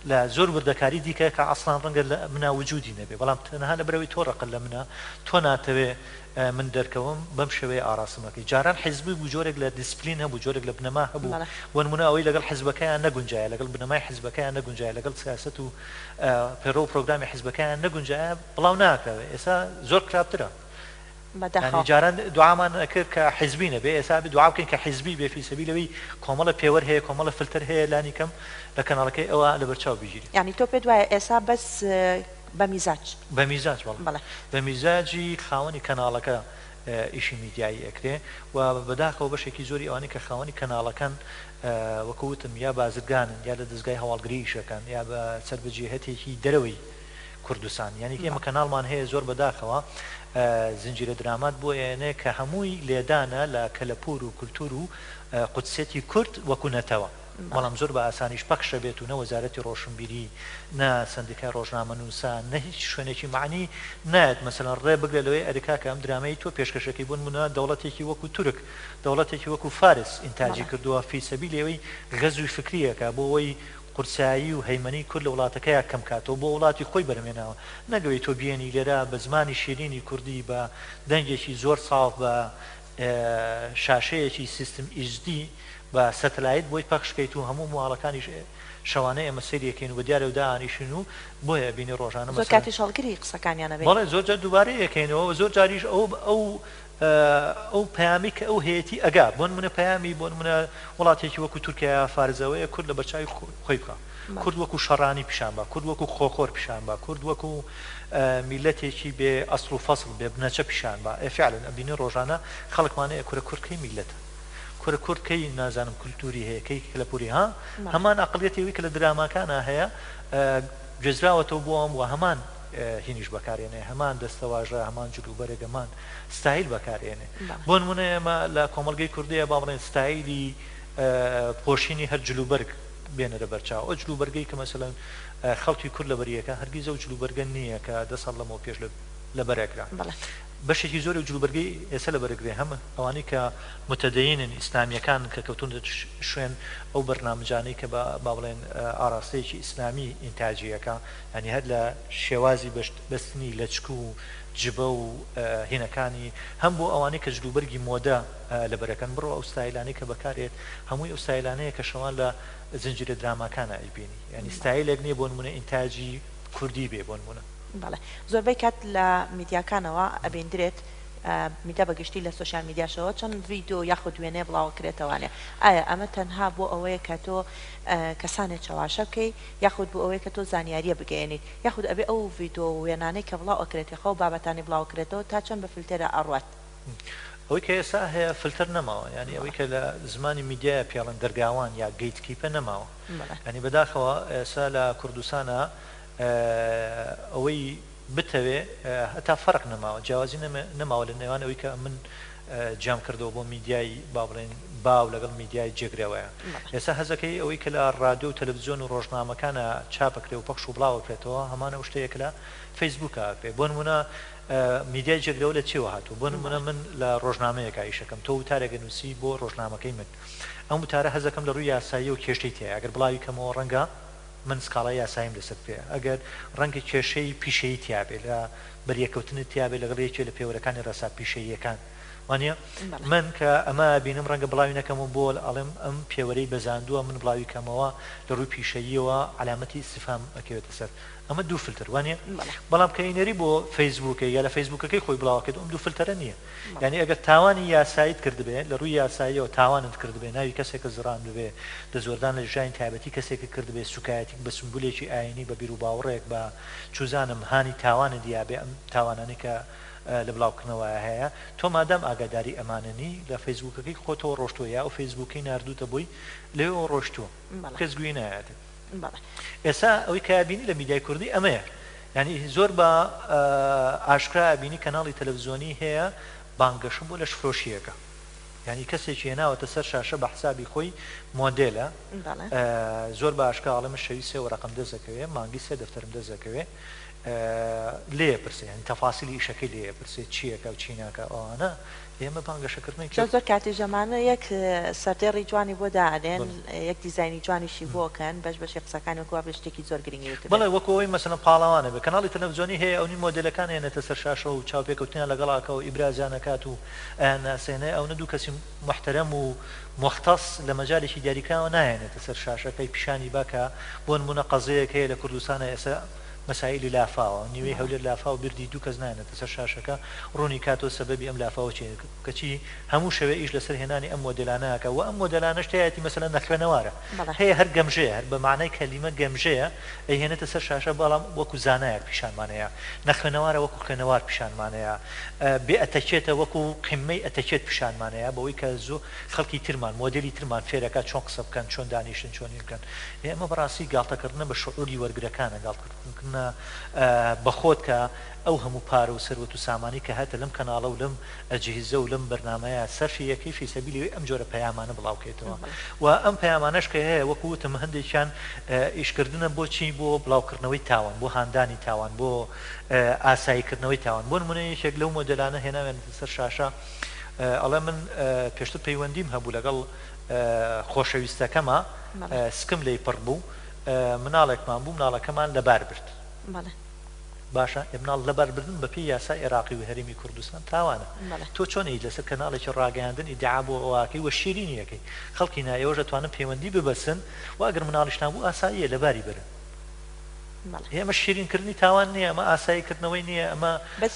لە زۆر وردەکاری دیکە کە ئەسڵان ڕەنگە لە منا وجودی نەبێ بەڵام تەنها لەبەرئەوەی تۆ ڕقت لە منە تۆ ناتەوێ من دەرکەوم بەم شێوەیە ئاڕاستەم ئەکەی. جاران حیزبی بوو جۆرێک لە دیسپلین هەبوو، جۆرێک لە بنەما هەبوو، بەڵێ. بۆ نموونە ئەوەی لەگەڵ حیزبەکەیان نەگونجایە، لەگەڵ بنەمای حیزبەکەیان نەگونجایە، لەگەڵ سیاسەت و پەیڕەو و پرۆگرامی حیزبەکەیان نەگونجایە بڵاو ناکراوە. ئێستا زۆر خراپترە. یانی بەداخەوە. جاران دوعامان ئەکرد کە حیزبی نەبێ، ئێستا ئەبێ دوعا بکەین کە حیزبی بێ فی سەبیل ئەوەی کۆمەڵە پێوەر هەیە، کۆمەڵە فلتەر هەیە لانی کەم لە کەناڵەکەی ئەوە لەبەرچاو بگیرێ. یانی تۆ پێت وایە ئێستا بەس بە میزاج. بە میزاج بەڵێ. بەڵێ. بە میزاجی خاوەنی کەناڵەکە ئیشی میدیایی ئەکرێ و بەداخەوە بەشێکی زۆری ئەوانەی کە خاوەنی کەناڵەکەن وەکو وتم یا بازرگانن یا لە دەزگای هەواڵگری ئیش ئەکەن یا بە سەر بە جیهەتێکی دەرەوەی کوردستان یانی ئێمە کەناڵمان هەیە زۆر بەداخەوە زنجیرە درامات بۆ ئێنێ کە هەمووی لێدانە لە کەلەپوور و کولتوور و قودسیەتی کورد وەکو نەتەوە. بەڵام زۆر بە ئاسانیش پەخش ئەبێت و نە وەزارەتی ڕۆشنبیری، نە سەندیکای ڕۆژنامەنووسان، نە هیچ شوێنێکی مەعنی نایەت مەسەلەن ڕێ بگرێت لەوەی ئەرێ کاکە ئەم درامەی تۆ پێشکەش ئەکەی بۆ نموونە دەوڵەتێکی وەکو تورک، دەوڵەتێکی وەکو فارس ئینتاجی کردووە فی سەبیلی ئەوەی غەزوی فکری ئەکا بۆ ئەوەی. قورسایی و هەیمەنەی کورد لە وڵاتەکەیا کەم کاتەوە بۆ وڵاتی خۆی بەرهەم هێناوە نەک ئەوەی تۆ بیێنی لێرە بە زمانی شیرینی کوردی بە دەنگێکی زۆر ساف بە شاشەیەکی سیستم HD بە سەتەلایت بۆی پەخش کەیت و هەموو ماڵەکانیش شەوانە ئێمە سەیری ئەکەین و بە دیارەوە دائەنیشین و بۆیە ئەبینی ڕۆژانە زۆر مەسەلەن کاتیش هەڵگری قسەکانیان ئەبین. بەڵێ زۆر جار دووبارەی ئەکەینەوە و زۆر جاریش ئەو ئەو ئەو پەیامی کە ئەو هەیەتی ئەگا بۆ نمونە پەیامی بۆ نمونە وڵاتێکی وەکو تورکیا یا فارس ئەوەیە کورد لە بەرچاوی خۆی بخا کورد وەکو شەڕانی پیشان با کورد وەکو خۆخۆر پیشان با کورد وەکو میللەتێکی بێ ئەسڵ و فەسڵ بێ بنەچە پیشان با ئێ فعلەن ئەبینی ڕۆژانە خەڵکمان ئێ کورە کورد کەی میللەتە کورە کورد کەی نازانم کولتوری هەیە کەی کەلەپوری ها هەمان ئەقڵیەتی ئەوی کە لە دراماکانا هەیە گوێزراوەتەوە بۆ ئەم وە هەمان هینیش بەکارێنێ هەمان دەستەواژە هەمان جلوبەرگ هەمان ستایل بەکارێنێ بۆ نمونە ئێمە لە کۆمەڵگەی کوردیە با بڵێن ستایلی پۆشینی هەر جلوبەرگ بێنەرە بەرچاو ئەو جلوبەرگەی کە مەسەلەن خەڵکی کورد لەبەری ئەکا هەرگیز ئەو جلوبەرگە نییە کە دە ساڵ لەمەو پێش لەبەر ئەکرا بەشێکی زۆری ئەو جلوبەرگەی ئێستا لەبەر ئەکرێ هەم ئەوانەی کە متدەینن ئیسلامییەکانن کە کەوتوونەتە شوێن ئەو بەرنامجانەی کە بە با بڵێن ئاراستەیەکی ئیسلامی ئینتاجی ئەکا یانی هەر لە شێوازی بەستنی لەچک و جبە و هینەکانی هەم بۆ ئەوانەی کە جلوبەرگی مۆدە لەبەر ئەکەن بڕۆ ئەو ستایلانەی کە بەکارێت هەمووی ئەو ستایلانەیە کە شەوان لە زنجیرە دراماکانا ئەیبینی یانی ستایلێک نیە بۆ نمونە ئینتاجی کوردی بێ بۆ نمونە. بەڵێ زۆربەی کات لە میدیاکانەوە ئەبیندرێت میدیا بە گشتی لە سۆشیال میدیاشەوە چەند ڤیدۆ یاخود وێنەیە بڵاوەکرێتەوانێ ئایا ئەمە تەنها بۆ ئەوەیە کە تۆ کەسانێ چەواشە بکەی یاخود بۆ ئەوەیە کە تۆ زانیاریە بگەیەنیت یاخود ئەبێ ئەو ڤیدۆ و وێنانەی کە بڵاو ئەکرێت یاخۆ ئەو بابەتانەی بڵاوەکرێتەوە تا چەند بە فلتێرا ئەڕوات؟ ئەوەی کە ئێستا هەیە فلتەر نەماوە یانی ئەوەی کە لە زمانی میدیایە پێڵێن دەرگاوان یا gatekeeper نەماوە یانی بەداخەوە ئێستا لە کوردستانا ئەوەی بتەوێ هەتا فەرق نەماوە جیاوازی نەماوە لە نێوان ئەوەی کە من جیام کردەوە بۆ میدیای با بڵێن باو لەگەڵ میدیای جێگرەوەیە ئێستا هەزەکەی ئەوەی کە لە ڕادیۆ و تەلەڤزیۆن و ڕۆژنامەکانە چاپەکرێ و پەخش و بڵاوەکرێتەوە هەمان ئەو شتەیە کە لە فەیسبووکە ئەکرێ بۆ نموونە میدیای جێگرەوە لە چیەوە هاتووە؟ بۆ نموونە من لە ڕۆژنامەیەکا ئیشەکەم، تۆ وتارێک ئەنووسی بۆ ڕۆژنامەکەی من، ئەم وتارە هەست دەکەم لە ڕووی یاساییەوە کێشەی تیایە، ئەگەر بڵاوی کەمەوە ڕەنگە من سکاڵای یاساییم لەسەر بکرێ، ئەگەر ڕەنگە کێشەی پیشەیی تیابێ، لە بەریەککەوتنت تیابێ لەگەڵ یەکێ لە پێوەرەکانی ڕێسا پیشەییەکان، وانیە؟ من کە ئەمە ئەبینم ڕەنگە بڵاوی نەکەمەوە بۆ ئەڵێم ئەم پێوەرەی بەزاندووە من بڵاوی کەمەوە لە ڕووی پیشەییەوە عەلامەتی ئیستیفهام ئەکەوێتە سەر. ئەمە دوو فلتەر وانیە؟ بەڵام کە ئەینێری بۆ فەیسبووکێ یا لە فەیسبووکەکەی خۆی بڵاوەکەیت ئەم دوو فلتەرە نییە یانی ئەگەر تاوانی یاساییت کردبێ لە ڕووی یاساییەوە تاوانت کردبێ ناوی کەسێکت زڕاندبێ دەستوەردان لە ژیانی تایبەتی کەسێکت کردبێ سوکایەتیت بە سمبولێکی ئایینی بە بیروباوڕێک بە چوزانم هانی تاوانت یابێ ئەم تاوانانەی کە لە بڵاوکردنەوەیا هەیە تۆ مادام ئاگاداری ئەمانە نی لە فەیسبووکەکەی خۆتەوە ڕۆشتووە یا ئەو فەیسبووکەی ناردووتە بۆی لەوێوە ڕۆشتووە کەس گوێی نایاتێ. بەڵێ. ئێستا ئەوەی کە ئەبینی لە میدیای کوردی ئەمەیە یانی زۆر بە ئاشکرا ئەبینی کەناڵی تەلەفزیۆنی هەیە بانگەشە بۆ لەشفرۆشی ئەکا یانی کەسێکی هێناوەتە سەر شاشە بە حسابی خۆی مۆدێلە زۆر بە ئاشکرا ئەڵێ من شەوی سێ وەرەقەم دەست ئەکەوێ مانگی سێ دەفتەرم دەست ئەکەوێ لێ ئەپرسێ یانی تەفاسیلی ئیشەکەی لێ ئەپرسێ چی ئەکا و چی ناکا ئەوانە ئێمە بانگەشەکردنێکی. زۆر زۆر کاتیش ئەمانە یەک سەردێڕی جوانی بۆ دائەنێن یەک دیزاینی جوانیشی بۆ ئەکەن بەش بەشی قسەکانی وەکو وابێ شتێکی زۆر گرنگی وتبێ. بەڵێ وەکو ئەوەی مەسەلەن پاڵەوانە بێ کەناڵی تەلەفزیۆنی هەیە ئەونی مۆدێلەکان ئەیەنێتە سەر شاشە و چاوپێکەوتنیان لەگەڵ ئەکا و ئیبرازیان ئەکات و ئەیانناسێنێ ئەونە دوو کەسی موحتەرەم و موختەس لە مەجالێکی دیاریکراوە نایەنێتە سەر شاشەکەی پیشانی با کە بۆ نموونە قەزیەیەک هەیە لە کوردستانا ئێستا مەسائیلی لافاوە، نیوەی هەولێر لافاو بردی دوو کەس نایەنێتە سەر شاشەکە ڕوونی کاتەوە سەبەبی ئەم لافاوە چیە کەچی هەموو شەوێ ئیش لەسەر هێنانی ئەم مۆدێلانە ئەکا وە ئەم مۆدێلانەش تیایەتی مەسەلەن نەخوێنەوارە هەیە هەر گەمژەیە هەر بە مەعنای کەلیمە گەمژەیە ئەیهێنێتە سەر شاشە بەڵام وەکو زانایەک پیشانمانەیە نەخوێنەوارە وەکو خوێنەوار پیشانمانەیە بێ ئەتەکێتە وەکو قیممەی ئەتەکێت پیشانمانەیە بەوەی کە زۆ خەڵکی ترمان مۆدێلی ترمان فێرەکات چۆن قسە بکەن چۆن دانیشن چۆن هین بکەن ئێ ئەمە بەڕاستی گاڵتەکردنە بە شعوری وەرگرەکانە گاڵتەکردنە بە خۆت کە ئەو هەموو پارە و سەروەت و سامانەی کە هەتە لەم کەناڵە و لەم ئەجهیزە و لەم بەرنامەیە سەرفی ئەکەی فی سەبیلی ئەوەی ئەم جۆرە پەیامانە بڵاو کەیتەوە و ئەم پەیامانەش کە هەیە وەکو وتم هەندێکیان ئیشکردنە بۆ چی بۆ بڵاوکردنەوەی تاوان بۆ هاندانی تاوان بۆ ئاسایی کردنەوەی تاوان بۆ نمونە یەکێک لەو مۆدێلانە هێناویانەتە سەر شاشە ئەڵێ من پێشتر پەیوەندیم هەبوو لەگەڵ خۆشەویستەکەما سکم لێی پڕ بوو. مناڵێکمان بوو مناڵەکەمان لەبار برد. بەڵێ. باشە ئێ مناڵ لەبار بردن بە پێی یاسای ئێراقی و هەرێمی کوردستان تاوانە. بەڵێ. تۆ چۆن ئەیت لەسەر کەناڵێکی ڕاگەیاندن ئیدعا بۆ ئەوە ئەکەی و شیرینی ئەکەی. خەڵکی نا ئێوەش ئەتوانن پەیوەندی ببەسن و ئەگەر مناڵیشتان بوو ئاساییە لەباری بەرن. بەڵێ. ئێ ئەمە شیرین کردنی تاوان نییە، ئەمە ئاسایی کردنەوەی نییە، ئەمە بەس.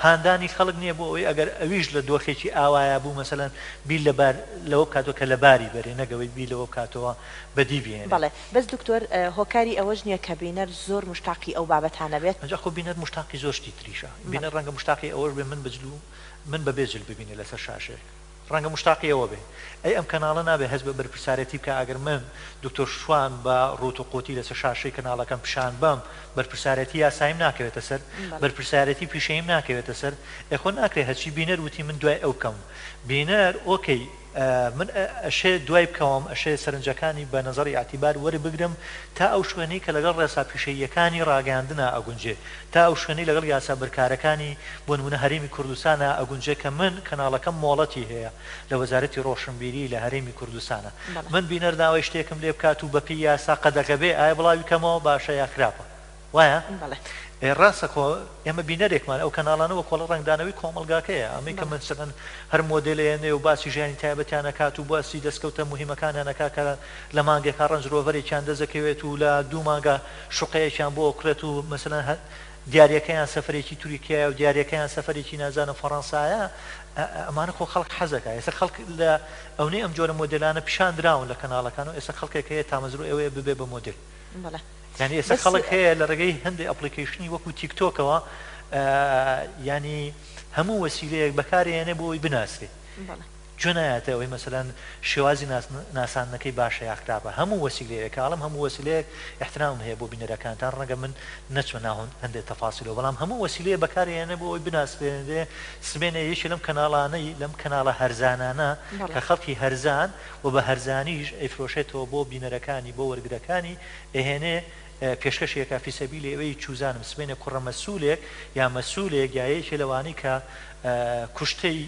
هاندانی خەڵک نییە بۆ ئەوەی ئەگەر ئەویش لە دۆخێکی ئاوایا بوو مەسەلەن بیر لە بار لەوە بکاتەوە کە لەباری بەرێ نەک ئەوەی بیر لەوە بکاتەوە بەدی بهێنێ. بەڵێ بەس دکتۆر هۆکاری ئەوەش نیە کە بینەر زۆر موشتاقی ئەو بابەتانە بێت؟ ئەنجا خۆ بینەر موشتاقی زۆر شتی تریشە، بەڵێ. بینەر ڕەنگە موشتاقی ئەوەش بێ من بە جل و من بە بێ جل ببینێ لەسەر شاشەیەک. ڕەنگە موشتاقی ئەوە بێ. ئەی ئەم کەناڵە نابێ هەست بە بەرپرسارێتی بکا ئەگەر من دکتۆر شوان بە ڕووت و قووتی لەسەر شاشەی کەناڵەکەم پیشان بەم بەرپرسارێتی یاساییم ناکەوێتە سەر؟ بەڵێ. بەرپرسارێتی پیشەییم ناکەوێتە سەر؟ ئێ خۆ ناکرێ هەرچی بینەر وتی من دوای ئەو بکەم. بینەر ئۆکەی من ئەشێ دوای بکەوم، ئەشێ سەرنجەکانی بە نەزەڕی ئیعتیبار وەربگرم تا ئەو شوێنەی کە لەگەڵ ڕێسا پیشەییەکانی ڕاگەیاندنا ئەگونجێ، تا ئەو شوێنەی لەگەڵ یاسا بەرکارەکانی بۆ نموونە هەرێمی کوردستانا ئەگونجێ کە من کەناڵەکەم مۆڵەتی هەیە لە وەزارەتی ڕۆشنبیری لە هەرێمی کوردستانا. بەڵێ. من بینەر داوای شتێکم لێ بکات و بەپێی یاسا قەدەغە بێ ئایا بڵاوی کەمەوە باشە یا خراپە؟ وایە؟ بەڵێ. ئێ ڕاستە خۆ ئێمە بینەرێکمان ئەو کەناڵانە وەکۆڵە ڕەنگدانەوەی کۆمەڵگاکەیە ئەمەی کە بەڵێ. مەسەلەن هەر مۆدێلێ نێ و باسی ژیانی تایبەتیان ئەکات و باسی دەستکەوتە موهیمەکانیان ئەکا کە لە مانگێکا ڕەنج ڕۆڤەرێکیان دەست ئەکەوێت و لە دوو مانگا شوقەیەکیان بۆ ئەکڕێت و مەسەلەن هە دیاریەکەیان سەفەرێکی تورکیایە و دیاریەکەیان سەفەرێکی نازانم فەڕەنسایە ئەمانە خۆ خەڵک حەزەکا ئێستا خەڵک لە ئەونەی ئەم جۆرە مۆدێلانە پیشان دراون لە کەناڵەکان و ئێستا خەڵکێک هەیە تامەزرۆی ئەوەیە ببێ بە مۆدێل. بەڵێ یانی ئێستا بەس. خەڵک هەیە لە ڕێگەی هەندێ ئەپڵیکەیشنی وەکو تیک تۆکەوە یانی هەموو وەسیلەیەک بەکارێنێ بۆ ئەوەی بناسرێ بەڵێ. گوێ نایاتە ئەوەی مەسەلەن شێوازی ناساندنەکەی باشە یا خراپە هەموو وەسیلەیەک کە ئەڵێم هەموو وەسیلەیەک ئیحترامم هەیە بۆ بینەرەکانتان ڕەنگە من نەچمە ناو هەندێ تەفاسیلەوە بەڵام هەموو وەسیلەیە بەکارێنێ بۆ ئەوەی بناسرێنرێ سبەینێ یەکێ لەم کەناڵانەی لەم کەناڵە هەرزانانە بەڵێ. کە خەڵکی هەرزان و بە هەرزانیش ئەیفرۆشێتەوە بۆ بینەرەکانی بۆ وەرگرەکانی ئەیهێنێ پێشکەشی ئەکا فی سەبیلی ئەوەی چوزانم سبەینێ کوڕە مەسولێک یا مەسولێک یا یەکێ لەوانەی کە کوشتەی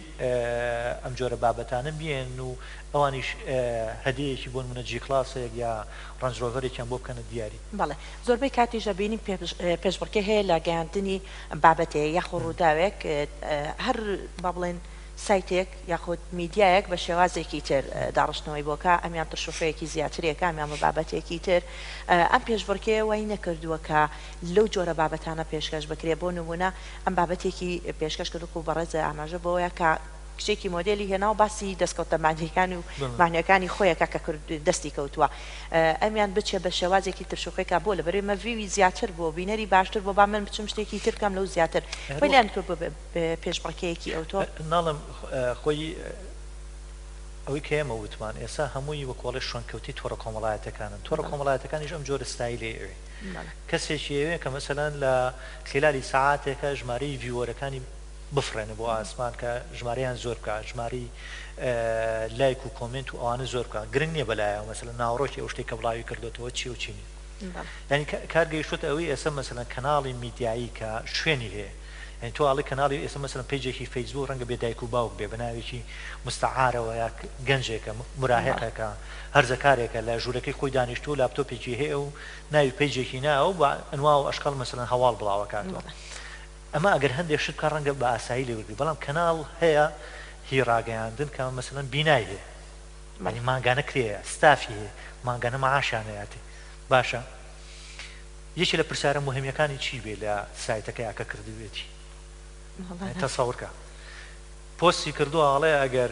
ئەم جۆرە بابەتانەن بیێنن و ئەوانیش هەدیەیەکی بۆ نمونە جی کڵاسێک یا ڕەنج ڕۆڤەرێکیان بۆ بکەنە دیاری. بەڵێ زۆربەی کاتیش ئەبینین پێشبڕکێ هەیە لە گەیاندنی بابەتێ یاخۆ ڕووداوێک هەر با بڵێن سایتێک یاخود میدیایەک بە شێوازێکی تر داڕشتنەوەی بۆ کا، ئەمیان ترشوفەیەکی زیاترێ کا، ئەمیان بە بابەتێکی تر. ئەم پێشبڕکێیە وای نەکردووە کە لەو جۆرە بابەتانە پێشکەش بکرێ. بۆ نموونە ئەم بابەتێکی پێشکەش کرد وەکوو بەڕێز ئاماژە بەوەیە کە کچێکی مۆدێلی هێنا و باسی دەستکەوتە مادییەکان و مەعنویەکانی خۆی ئەکا کە دەستی کەوتووە. ئەمیان بچێ بە شێوازێکی ترشوفەی کا بۆ لەبەرئەوەی مە ڤیوی زیاتر بووە و بینەری باشتر بووە با من بچم شتێکی تر بکەم لەو زیاتر. وای لێیان کردووە پێشبڕکێیەکی ئەوتۆ. ناڵێم خۆی ئەوەی کە ئێمە وتمان ئێستا هەمووی وەکۆڵێ شوێنکەوتەی تۆڕە کۆمەڵایەتەکانن تۆڕە کۆمەڵایەتەکانیش ئەم جۆرە ستایلەی ئەوێ کەسێکی ئەوێ کە مەسەلەن لە خیلالی سەعاتێکە ژمارەی ڤیوەرەکانی بفڕێنێ بۆ ئاسمان کە ژمارەیان زۆر بکا ژمارەی لایک و کۆمێنت و ئەوانە زۆر بکا گرنگ نییە بەلایەوە مەسەلەن ناوەڕۆکی ئەو شتێک کە بڵاوی کردۆتەوە چیە و چی نییە یانی کار گەیشتۆتە ئەوەی ئێستا مەسەلەن کەناڵی میدیایی کە شوێنی هەیە یانی تۆ ئەڵێی کەناڵی ئێستا مەسەلەن پەیجێکی فەیسبووک ڕەنگە بێ دایک و باوک بێ بە ناوێکی مستەعارەوە یا گەنجێکە موراهیقێکە هەرزەکارێکە لە ژوورەکەی خۆی دانیشتووە و لاپتۆپێکی هەیە و ناوی پەیجێکی ناوە و بە ئەنوا و ئەشکاڵ مەسەلەن هەواڵ بڵاوەکاتەوە ئەمە ئەگەر هەندێک شت بکا ڕەنگە بە ئاسایی لێ وەرگری بەڵام کەناڵ هەیە هی ڕاگەیاندن کە مەسەلەن بینای هەیە یانی مانگانە کرێیە ستافی هەیە مانگانە مەعاشیان ئەیاتێ باشە یەکێ لە پرسیارە موهیمەکانی چی بێ لە سایتەکەیا کە کردوێتی تەسەور کە پۆستی کردووە ئەڵێ ئەگەر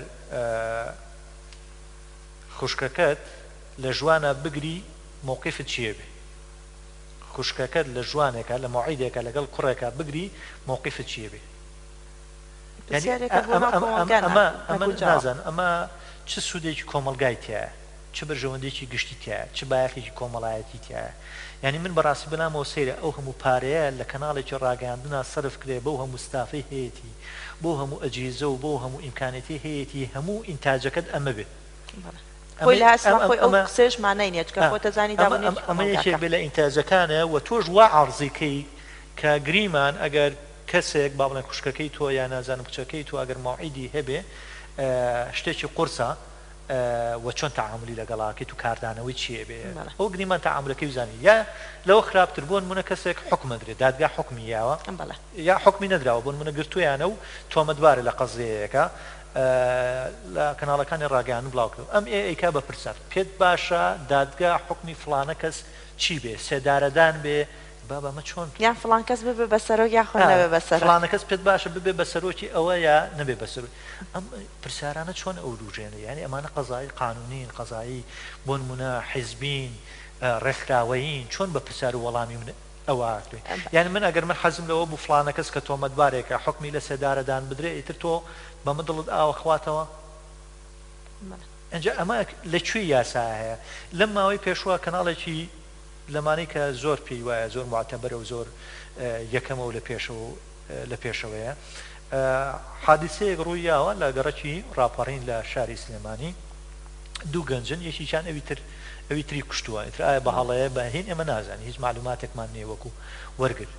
خوشکەکەت لە ژوانە بگری مەوقیفت چیە بێ خوشکەکەت لە ژوانێکە لە مەوعیدێکە لەگەڵ کوڕێکە بگری مەوقیفت چیە بێ پرسیارێکە بۆ ناو کۆمەڵگا ئەمە ئەمە نەگونجاوە. نازانم ئەمە چ سوودێکی کۆمەڵگای تیایە چ بەرژەوەندیەکی گشتی تیایە چ بایەخێکی کۆمەڵایەتی تیایە یانی من بەڕاستی بەلامەوە سەیرە ئەو هەموو پارەیە لە کەناڵێکی ڕاگەیاندنا سەرف کرێ بەو هەموو ستافەی هەیەتی بەو هەموو ئەجهیزە و بەو هەموو ئیمکانێتەی هەیەتی هەموو ئینتاجەکەت ئەمە بێ بەڵێ ئەمە خۆی لە ئەسڵا ئەم خۆی ئەو ئەمە قسەیەش مانای نیە چونکە ئا خۆت ئەزانی ئەمە داب و ئەم نەریتی ئەمە یەکێک کۆمەڵگاکە. بێ لە ئینتاجەکانە و تۆش وا عەرزی کەی کە گریمان ئەگەر کەسێک با بڵێن خوشکەکەی تۆ یا نازانم کچەکەی تۆ ئەگەر مەوعیدی هەبێ شتێکی قورسە. وە چۆن تەعامولی لەگەڵا ئەکەیت و کاردانەوەی چی ئەبێ ئەوە گریمان تەعامولەکەی بزانی یا لەوە خراپتر بۆ نمونە کەسێک حوکم ئەدرێ دادگا حوکمی یاوە یا حوکمی نەدراوە بۆ نمونە گرتویانە و تۆمەتبارە لە قەزیەیەکا لە کەناڵەکانی ڕاگەیاندن بڵاو کرد ئەم ئێ ئەیکا بە پرسیار پێت باشە دادگا حوکمی فڵانە کەس چی بێ سێدارەدان بێ بابە ئەمە چۆن یان فڵان کەس ببێ بە سەرۆک یاخۆ نەبێ بە سەرۆک. فڵانە کەس پێت باشە ببێ بە سەرۆکی ئەوە یا نەبێ بە سەرۆک ئەم پرسیارانە چۆن ئەوروژێنێ یانی ئەمانە قەزایی قانونین قەزایی بۆ نمونە حیزبین ڕێکخراوەیین چۆن بە پرسیار و وەڵامی من ئەوە ئەکرێ یانی من ئەگەر من حەزم لەوە بوو فڵانە کەس کە تۆمەتبارێکە حوکمی لە سێدارەدان بدرێ ئیتر تۆ بەمە دڵت ئاوە خواتەوە؟ ئینجا ئەمە لە کوێی یاسا هەیە؟ لەم ماوەی پێشوە کەناڵێکی لەمانەی کە زۆر پێی وایە زۆر موعتەبەرە و زۆر یەکەمە و لە پێشەوە و لە پێشەوەیە حادیسەیەک ڕووی یاوە لە گەڕەکی ڕاپەڕین لە شاری سلێمانی دوو گەنجن یەکێکیان ئەوی تر ئەوی تری کوشتووە ئیتر ئایا بە هەڵەیە بە هین ئێمە نازانین هیچ مەعلوماتێکمان نییە وەکو وەرگر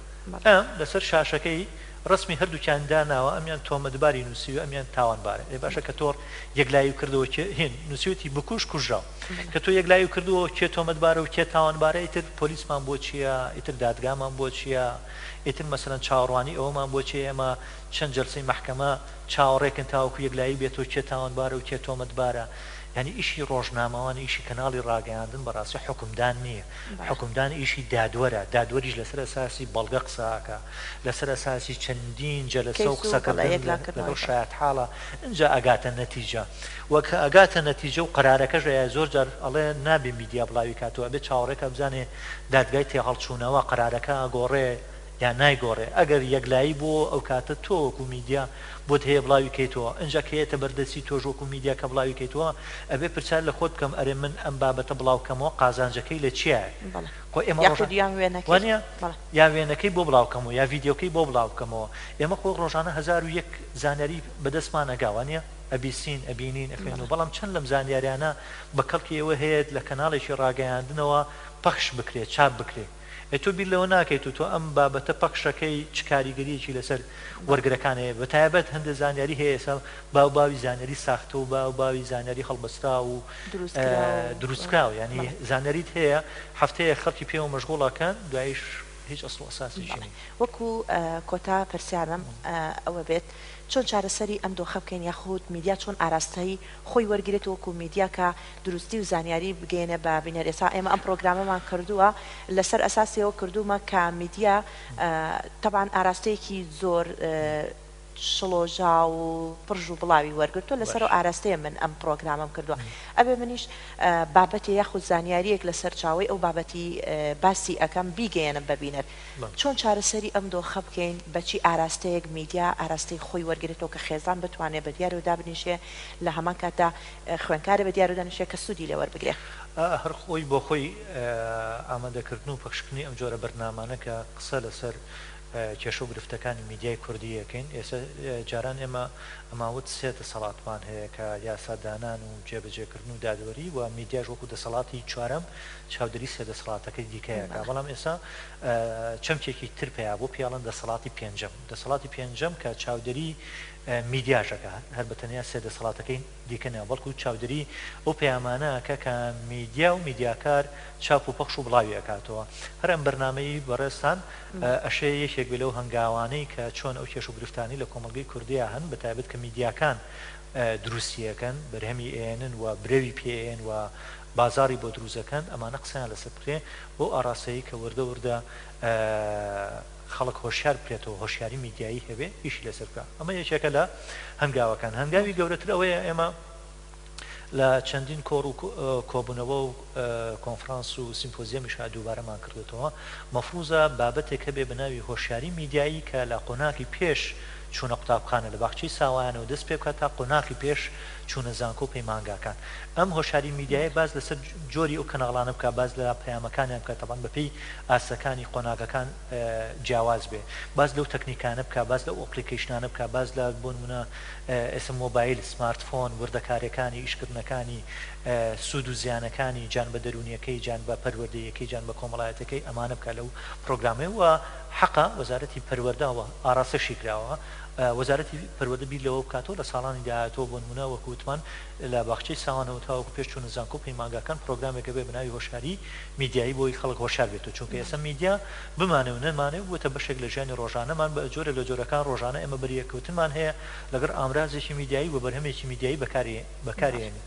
ئەم لەسەر شاشەکەی ڕەسمی هەردووکیان داناوە ئەمیان تۆمەتباری نووسیوە ئەمیان تاوانبارە ئێ باشە کە تۆ یەکلایی کردەوە کێ هین نووسیوێتی بکوژ کوژراو کە تۆ یەکلایی کردووە کێ تۆمەتبارە و کێ تاوانبارە ئیتر پۆلیسمان بۆ چییە ئیتر دادگامان بۆ چییە ئیتر مەسەلەن چاوەڕوانی ئەوەمان بۆ چیە ئێمە چەند جەلسەی مەحکەمە چاوەڕێکن تاوەکو یەکلایی بێتەوە کێ تاوانبارە و کێ تۆمەتبارە یانی ئیشی ڕۆژنامەوان ئیشی کەناڵی ڕاگەیاندن بەڕاستی حوکمدان نییە حوکمدان ئیشی دادوەرە دادوەریش لەسەر ئەساسی بەڵگە قسە ئەکا لەسەر ئەساسی چەندین جەلەسە و کەیس و بەڵێ قسەکردن یەکلاکردنەوەی لەگەڵ بەڵێ. شایەتحاڵا ئینجا ئەگاتە نەتیجە وە کە ئەگاتە نەتیجە و قەرارەکەش ئەیا زۆر جار ئەڵێ نابێ میدیا بڵاوی کاتەوە ئەبێ چاوەڕێکا بزانێ دادگای تێهەڵچوونەوە قەرارەکە ئەگۆڕێ یا نایگۆڕێ ئەگەر یەکلایی بۆوە ئەو کاتە تۆ وەکو میدیا بۆت هەیە بڵاوی کەیتەوە ئنجا کە یەتە بەردەستی تۆش وەکو میدیا کە بڵاوی کەیتەوە ئەبێ پرسیار لە خۆت بکەم ئەرێ من ئەم بابەتە بڵاو کەمەوە قازانجەکەی لە چیایە بەڵێ خۆ ئێمە ڕۆژا یاخود یان وێنەکەی وانیە بەڵێ. یا وێنەکەی بۆ بڵاو کەمەوە یا ڤیدیۆکەی بۆ بڵاو بکەمەوە ئێمە خۆ ڕۆژانە 1001 زانیاری بەدەستمان ئەگا وانیە ئەبیسین ئەبینین بەڵێ. ئەخوێنەوە بەڵام چەند لەم زانیاریانە بە کەڵکی ئێوە هەیە لە کەناڵێکی ڕاگەیاندنەوە پەخش بکرێ چاپ بکرێ ئەی تۆ بیر لەوە ناکەیت و تۆ ئەم بابەتە پەخشەکەی چ کاریگەریەکی لەسەر وەرگرەکان هەیە بەتایبەت هەندێ زانیاری هەیە ئێستا باو باوی زانیاری ساختە و باو باوی زانیاری هەڵبەستراو و دروستکراو دروستکراو یانی زانیاریت هەیە هەفتەیەک خەڵکی پێوە مەشغوڵ ئەکەن دواییش هیچ ئەسڵ و ئەساسێکی بەڵێ نیە. وەکو کۆتا پرسیارم ئەوە بێت چۆن چارەسەری ئەم دۆخە بکەین یاخود میدیا چۆن ئاراستەی خۆی وەرگرێت وەکو میدیا کە دروستی و زانیاری بگەیەنێ بە بینەر ئێستا ئێمە ئەم پڕۆگرامەمان کردووە لەسەر ئەساسی ئەوە کردوومە کە میدیا تەبعەن ئاراستەیەکی زۆر شڵۆژاو و پڕژ و بڵاوی وەرگرتووە لەسەر ئەو ئاراستەیە من ئەم پڕۆگرامەم کردووە ئەبێ منیش بابەتێ یاخود زانیاریەک لە سەرچاوەی ئەو بابەتی باسی ئەکەم بیگەیەنم بە بینەر چۆن چارەسەری ئەم دۆخە بکەین بەچی ئاراستەیەک میدیا ئاراستەی خۆی وەرگرێتەوە کە خێزان بتوانێ بە دیارەوە دابنیشێ لە هەمان کاتدا خوێندکارێ بە دیارەوە دانیشێ کە سوودی لێ وەربگرێ. هەر خۆی بۆ خۆی ئامادەکردن و پەخشکردنی ئەم جۆرە بەرنامانە کە قسە لەسەر کێشە و گرفتەکانی میدیای کوردی ئەکەین، ئێستا جاران ئێمە ئەمانوت سێ دەسەڵاتمان هەیە کە یاسادانان و جێبەجێکردن و دادوەری و میدیاش وەکو دەسەڵاتی چوارەم چاودێری سێ دەسەڵاتەکەی دیکە ئەکا، بەڵام ئێستا چەمکێکی تر پەیا بووە پێی ئەڵێن دەسەڵاتی پێنجەم، دەسەڵاتی پێنجەم کە چاودێری میدیاش ئەکا، هەر بە تەنیا سێ دەسەڵاتەکەی دیکە نا، بەڵکو چاودێری ئەو پەیامانە ئەکا کە میدیا و میدیاکار چاپ و پەخش و بڵاوی ئەکاتەوە. هەر ئەم بەرنامەی بەڕێزتان ئەشێ یەکێک بێ لەو هەنگاوانەی کە چۆن ئەو کێش و گرفتانەی لە کۆمەڵگەی کوردیا هەن بە تایبەت کە میدیاکان دروستی ئەکەن، بەرهەمی ئەیەنن و برەوی پێ ئەیەن و بازاڕی بۆ دروست ئەکەن، ئەمانە قسەیان لەسەر بکرێ بەو ئاڕاستەیەی کە وردە وردە خەڵک هۆشیار بکرێتەوە، هۆشیاری میدیایی هەبێ، ئیشی لەسەر بکا. ئەمە یەکێکە لە هەنگاوەکان. هەنگاوی گەورەتر ئەوەیە ئێمە لە چەندین کۆڕ و کۆبوونەوە و کۆنفرانس و سیمپۆزیەمیشا دووبارەمان کردۆتەوە، مەفروزە بابەتێک هەبێ بە ناوی هۆشیاری میدیایی کە لە قۆناغی پێش چوونە قوتابخانە لە باخچەی ساوایانەوە دەست پێ بکات تا قۆناغی پێش چوونە زانکۆ و پەیمانگاکان. ئەم هۆشاری میدیایە باس لەسەر جۆری ئەو کەناڵانە بکات، باس لە پەیامەکانیان بکات، تەبعەن بەپێی ئاستەکانی قۆناغەکان جیاواز بێ، باس لەو تەکنیکانە بکات، باس لەو ئەپڵیکەیشنانە بکات، باس لە بۆ نموونە ئێستا مۆبایل، سمارتفۆن، وردەکارییەکانی، ئیشکردنەکانی، سوود و زیانەکانی، جانبە دەروونییەکەی، جانبە پەروەردەییەکەی، جانبە کۆمەڵایەتیەکەی، ئەمانە بکات لەو پڕۆگرامەی و حەقە وەزارەتی پەروەردە و ئاڕاستەشی کراوە. وەزارەتی پەروەردە بیر لەوە بکاتەوە لە ساڵانی داهاتووە بۆ نموونە وەکو وتمان لە باخچەی ساوانەوە تاوەکو پێش چوونە زانکۆ و پەیمانگاکان پرۆگرامێک هەبێ بە ناوی هۆشیاری میدیایی بۆ ئەوەی خەڵک هۆشیار بێتەوە چونکە ئێستا میدیا بمانەوێ و نەمانەوێ بووەتە بەشێک لە ژیانی ڕۆژانەمان بە جۆرێک لە جۆرەکان ڕۆژانە ئێمە بەریەککەوتنمان هەیە لەگەڵ ئامرازێکی میدیایی و بەرهەمێکی میدیایی بەکاری بەکارێنین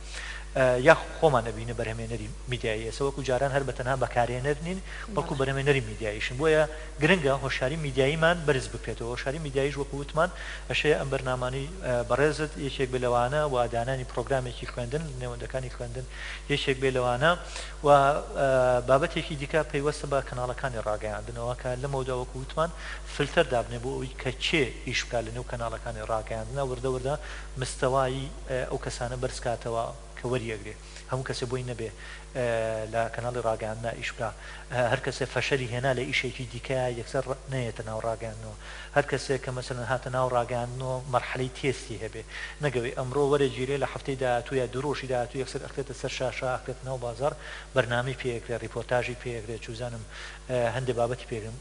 یاخ خۆمان ئەبینە بەرهەمێنەری میدیایی ئێستا وەکو جاران هەر بە تەنها بەکارهێنەر نین بەڵکو بەرهەمێنەری میدیاییشن بۆیە گرنگە هۆشیاری میدیاییمان بەرز بکرێتەوە هۆشیاری میدیاییش وەکو وتمان ئەشێ ئەم بەرنامانەی بەڕێزت یەکێک بێ لەوانە و دانانی پڕۆگرامێکی خوێندن لە نێوەندەکانی خوێندن یەکێک بێ لەوانە و بابەتێکی دیکە پەیوەستە بە کەناڵەکانی ڕاگەیاندنەوە کە لەمەودا وەکو وتمان فلتەر دابنێ بۆ ئەوەی کە کێ ئیش بکات لە نێو کەناڵەکانی ڕاگەیاندنا وردە وردە مستەوای ئەو کەسانە بەرز کاتەوە کە وەریئەگرێ هەموو کەسێ بۆی نەبێ لە کەناڵی ڕاگەیاندنا ئیش بکا هەر کەسێ فەشەلی هێنا لە ئیشێکی دیکەیا یەکسەر نەیەتە ناو ڕاگەیاندنەوە هەر کەسێ کە مەسەلەن هاتە ناو ڕاگەیاندنەوە مەرحەلەی تێستی هەبێ نەگەوێ ئەمڕۆ وەرەگیرێ لە هەفتەی داهاتوو یا دوو ڕۆژی داهاتوو یەکسەر ئەخرێتە سەر شاشە ئەخرێتە ناو بازاڕ بەرنامەی پێ ئەکرێ ڕیپۆرتاژی پێ ئەکرێ چوزانم هەندێ بابەتی پێ ئەکرێ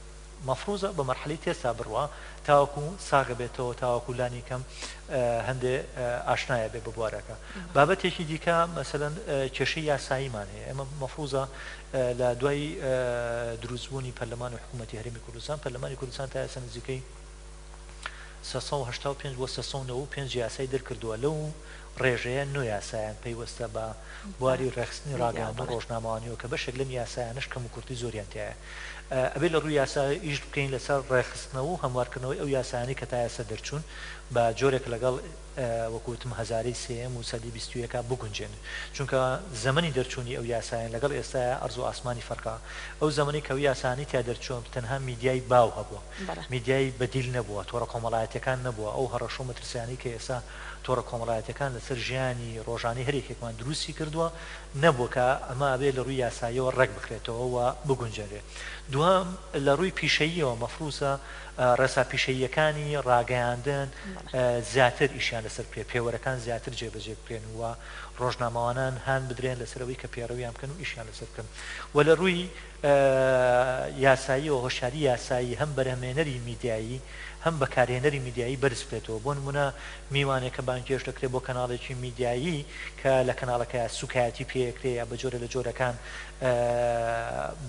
مەفروزە بە مەرحەلەی تێستا بڕوا تاوەکو ساغ ئەبێتەوە تاوەکو لانی کەم هەندێ ئاشنایە بێ بە بوارەکە. بابەتێکی دیکە مەسەلەن کێشەی یاساییمان هەیە ئێمە مەفروزە لە دوای دروستبوونی پەرلەمان و حکوومەتی هەرێمی کوردستان پەرلەمانی کوردستان تا ئێستا نزیکەی 385 بۆ 395 یاسای دەرکردووە لەو ڕێژەیە نۆ یاسایان پەیوەستە بە بواری ڕێکخستنی ڕاگەیاندن و ڕۆژنامەوانیەوە کە بەشێک لەم یاسایانەش کەموکورتی زۆریان تیایە. ئەبێ لە ڕووی یاسایەوە ئیش بکەین لەسەر ڕێکخستنەوە و هەموارکردنەوەی ئەو یاسایانەی کە تا ئێستا دەرچوون بە جۆرێک لەگەڵ وەکو وتم هەزارەی سێیەم و سەدەی 21 بگونجێن چونکە زەمەنی دەرچوونی ئەو یاسایان لەگەڵ ئێستایا ئەرز و ئاسمانی فەرقە ئەو زەمەنەی کە ئەو یاسایانەی تیا دەرچوون تەنها میدیای باو هەبووە میدیای بەدیل نەبووە تۆڕە کۆمەڵایەتیەکان نەبووە ئەو هەڕەشە و مەترسیانەی کە ئێستا تۆڕە کۆمەڵایەتیەکان لەسەر ژیانی ڕۆژانەی هەر یەکێکمان دروستی کردووە نەبووە کە ئەمە ئەبێ لە ڕووی یاساییەوە ڕێک بخرێتەوە و بگونجێنرێ. دووهەم، لە ڕووی پیشەییەوە مەفروزە ڕێسا پیشەییەکانی ڕاگەیاندن زیاتر ئیشیان لەسەر بکرێ، پێوەرەکان زیاتر جێبەجێ بکرێن و ڕۆژنامەوانان هان بدرێن لەسەر ئەوەی کە پێڕەویان بکەن و ئیشیان لەسەر بکەن و لە ڕووی یاساییەوە هۆشیاری یاسایی هەم بەرهەمهێنەری میدیایی هەم بەکارهێنەری میدیایی بەرز بکرێتەوە، بۆ نموونە میوانێک کە بانگهێشت دەکرێت بۆ کەناڵێکی میدیایی کە لە کەناڵەکەیا سوکایەتی پێ ئەکرێ یا بە جۆرێ لە جۆرەکان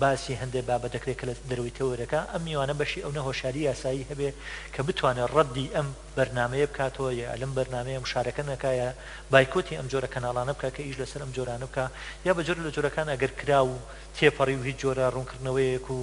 باسی هەندێ بابەت دەکرێت کە لە دەرەوەی تەوەرەکە، ئەم میوانە بەشی ئەونە هۆشیاری یاسایی هەبێ کە بتوانێت ڕەدی ئەم بەرنامەیە بکاتەوە یا لەم بەرنامەیە مشارەکە نەکا یا بایکۆتی ئەم جۆرە کەناڵانە بکا کە ئیش لەسەر ئەم جۆرانە بکا یا بە جۆرێ لە جۆرەکان ئەگەر کرا و تێپەڕی و هیچ جۆرە ڕوونکردنەوەیەک و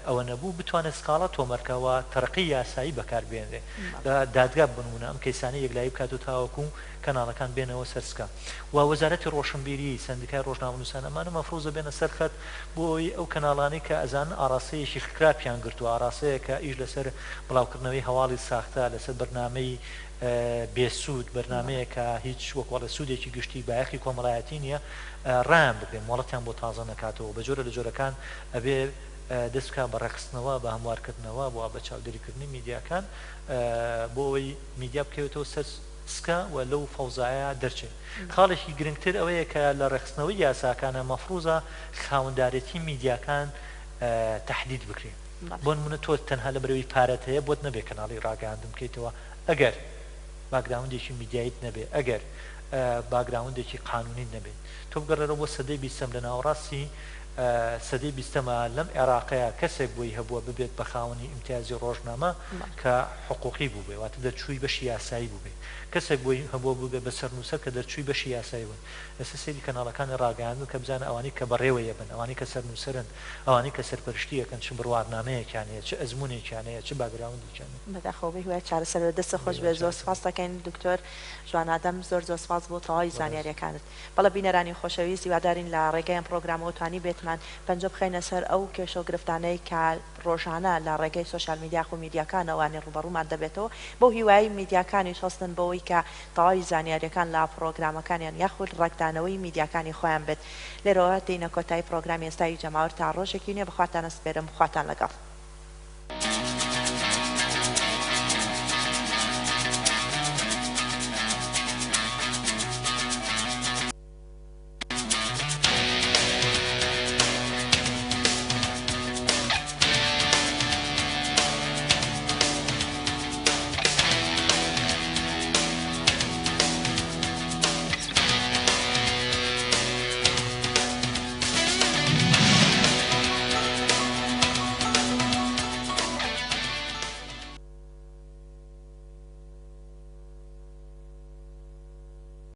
ئەوە نەبوو بتوانێت سکاڵا تۆمار کا و تەرقی یاسایی بەکار بێنرێ لە دادگا بۆ نموونە ئەم کەیسانە یەکلایی بکات و تاوەکو کەناڵەکان بێنەوە سەر سکە و وەزارەتی ڕۆشنبیری سەندیکای ڕۆژنامەنووسان ئەمانە مەفروزە بێنە سەر خەت بۆ ئەوەی ئەو کەناڵانەی کە ئەزانن ئاڕاستەیەکی خراپیان گرتووە ئاڕاستەیەک کە ئیش لەسەر بڵاوکردنەوەی هەواڵی ساختە لەسەر بەرنامەی بێ سوود بەرنامەیەک کە هیچ وەکو ئەڵێ سوودێکی گشتی بایەخی کۆمەڵایەتی نییە ڕایان بگرێ مۆڵەتیان بۆ تازە نەکاتەوە بە جۆرە لە جۆرەکان ئەبێ دەست بکا بە ڕێکخستنەوە بە هەموارکردنەوە بۆ بە چاودێریکردنی میدیاکان بۆ ئەوەی میدیا بکەوێتەوە سەر سکە و لەو فەوزایە دەرچێ. خاڵێکی گرنگتر ئەوەیە کە لە ڕێکخستنەوەی یاساکانە مەفروزە خاوەندارێتی میدیاکان تەحدید بکرێ. بۆ نمونە تۆ تەنها لەبەرئەوەی پارەت هەیە بۆت نەبێ کەناڵی ڕاگەیاندن بکەیتەوە ئەگەر باکگراوندێکی میدیاییت نەبێ ئەگەر باکگراوندێکی قانونیت نەبێ. تۆ بگەڕێرەوە بۆ سەدەی بیستەم لە ناوەڕاستی سەدەی بیستەما لەم عێراقەیا کەسێک بۆی هەبووە ببێت بە خاوەنی ئیمتیازی ڕۆژنامە کە حقوقی بووبێ واتە دەرچووی بەشی یاسایی بووبێ کەسێک بۆی هەبووە ببێ بە سەرنووسەر کە دەرچووی بەشی یاسایی بوون ئێستا سەیری کەناڵەکانی ڕاگەیاندن بکە بزانە ئەوانەی کە بەڕێوەی ئەبەن ئەوانەی کە سەرنووسەرن ئەوانەی کە سەرپەرشتی ئەکەن چ بڕوارنامەیەکیان هەیە چ ئەزموونێکیان هەیە چ باکگراوندێکیان هەیە. بەداخەوە بەهیوای چارەسەر بێت. دەستت خۆش بەهیوای بێت زۆر چارەسەر. سوپاست دەکەین دکتۆر جوان ئادەم زۆر زۆر سوپاس بۆ تەواوی بەڕێز. زانیاریەکانت. بەڵێ بینەرانی خۆشەویست هیوادارین لە ڕێگای ئەم پڕۆگرامەوە توانیبێتمان پەنجە بخەینە سەر ئەو کێشەو گرفتانەی کە ڕۆژانە لە ڕێگەی سۆشیال میدیا یاخو میدیاکانەوە ڕووبەڕوومان دەبێتەوە بەو هیوایەی میدیاکانیش هەستن بەوەی کە تەواوی زانیاریەکان لە پڕۆگرامەکانیان یاخود ڕەگدانەوەی میدیاکانی خۆیان بێت لێرەوە دێینە کۆتایی پڕۆگرامی ئێستای جەماوەر تا ڕۆژێکی نوێ بەخواتان ئەسپێرم خواتان لەگەڵ.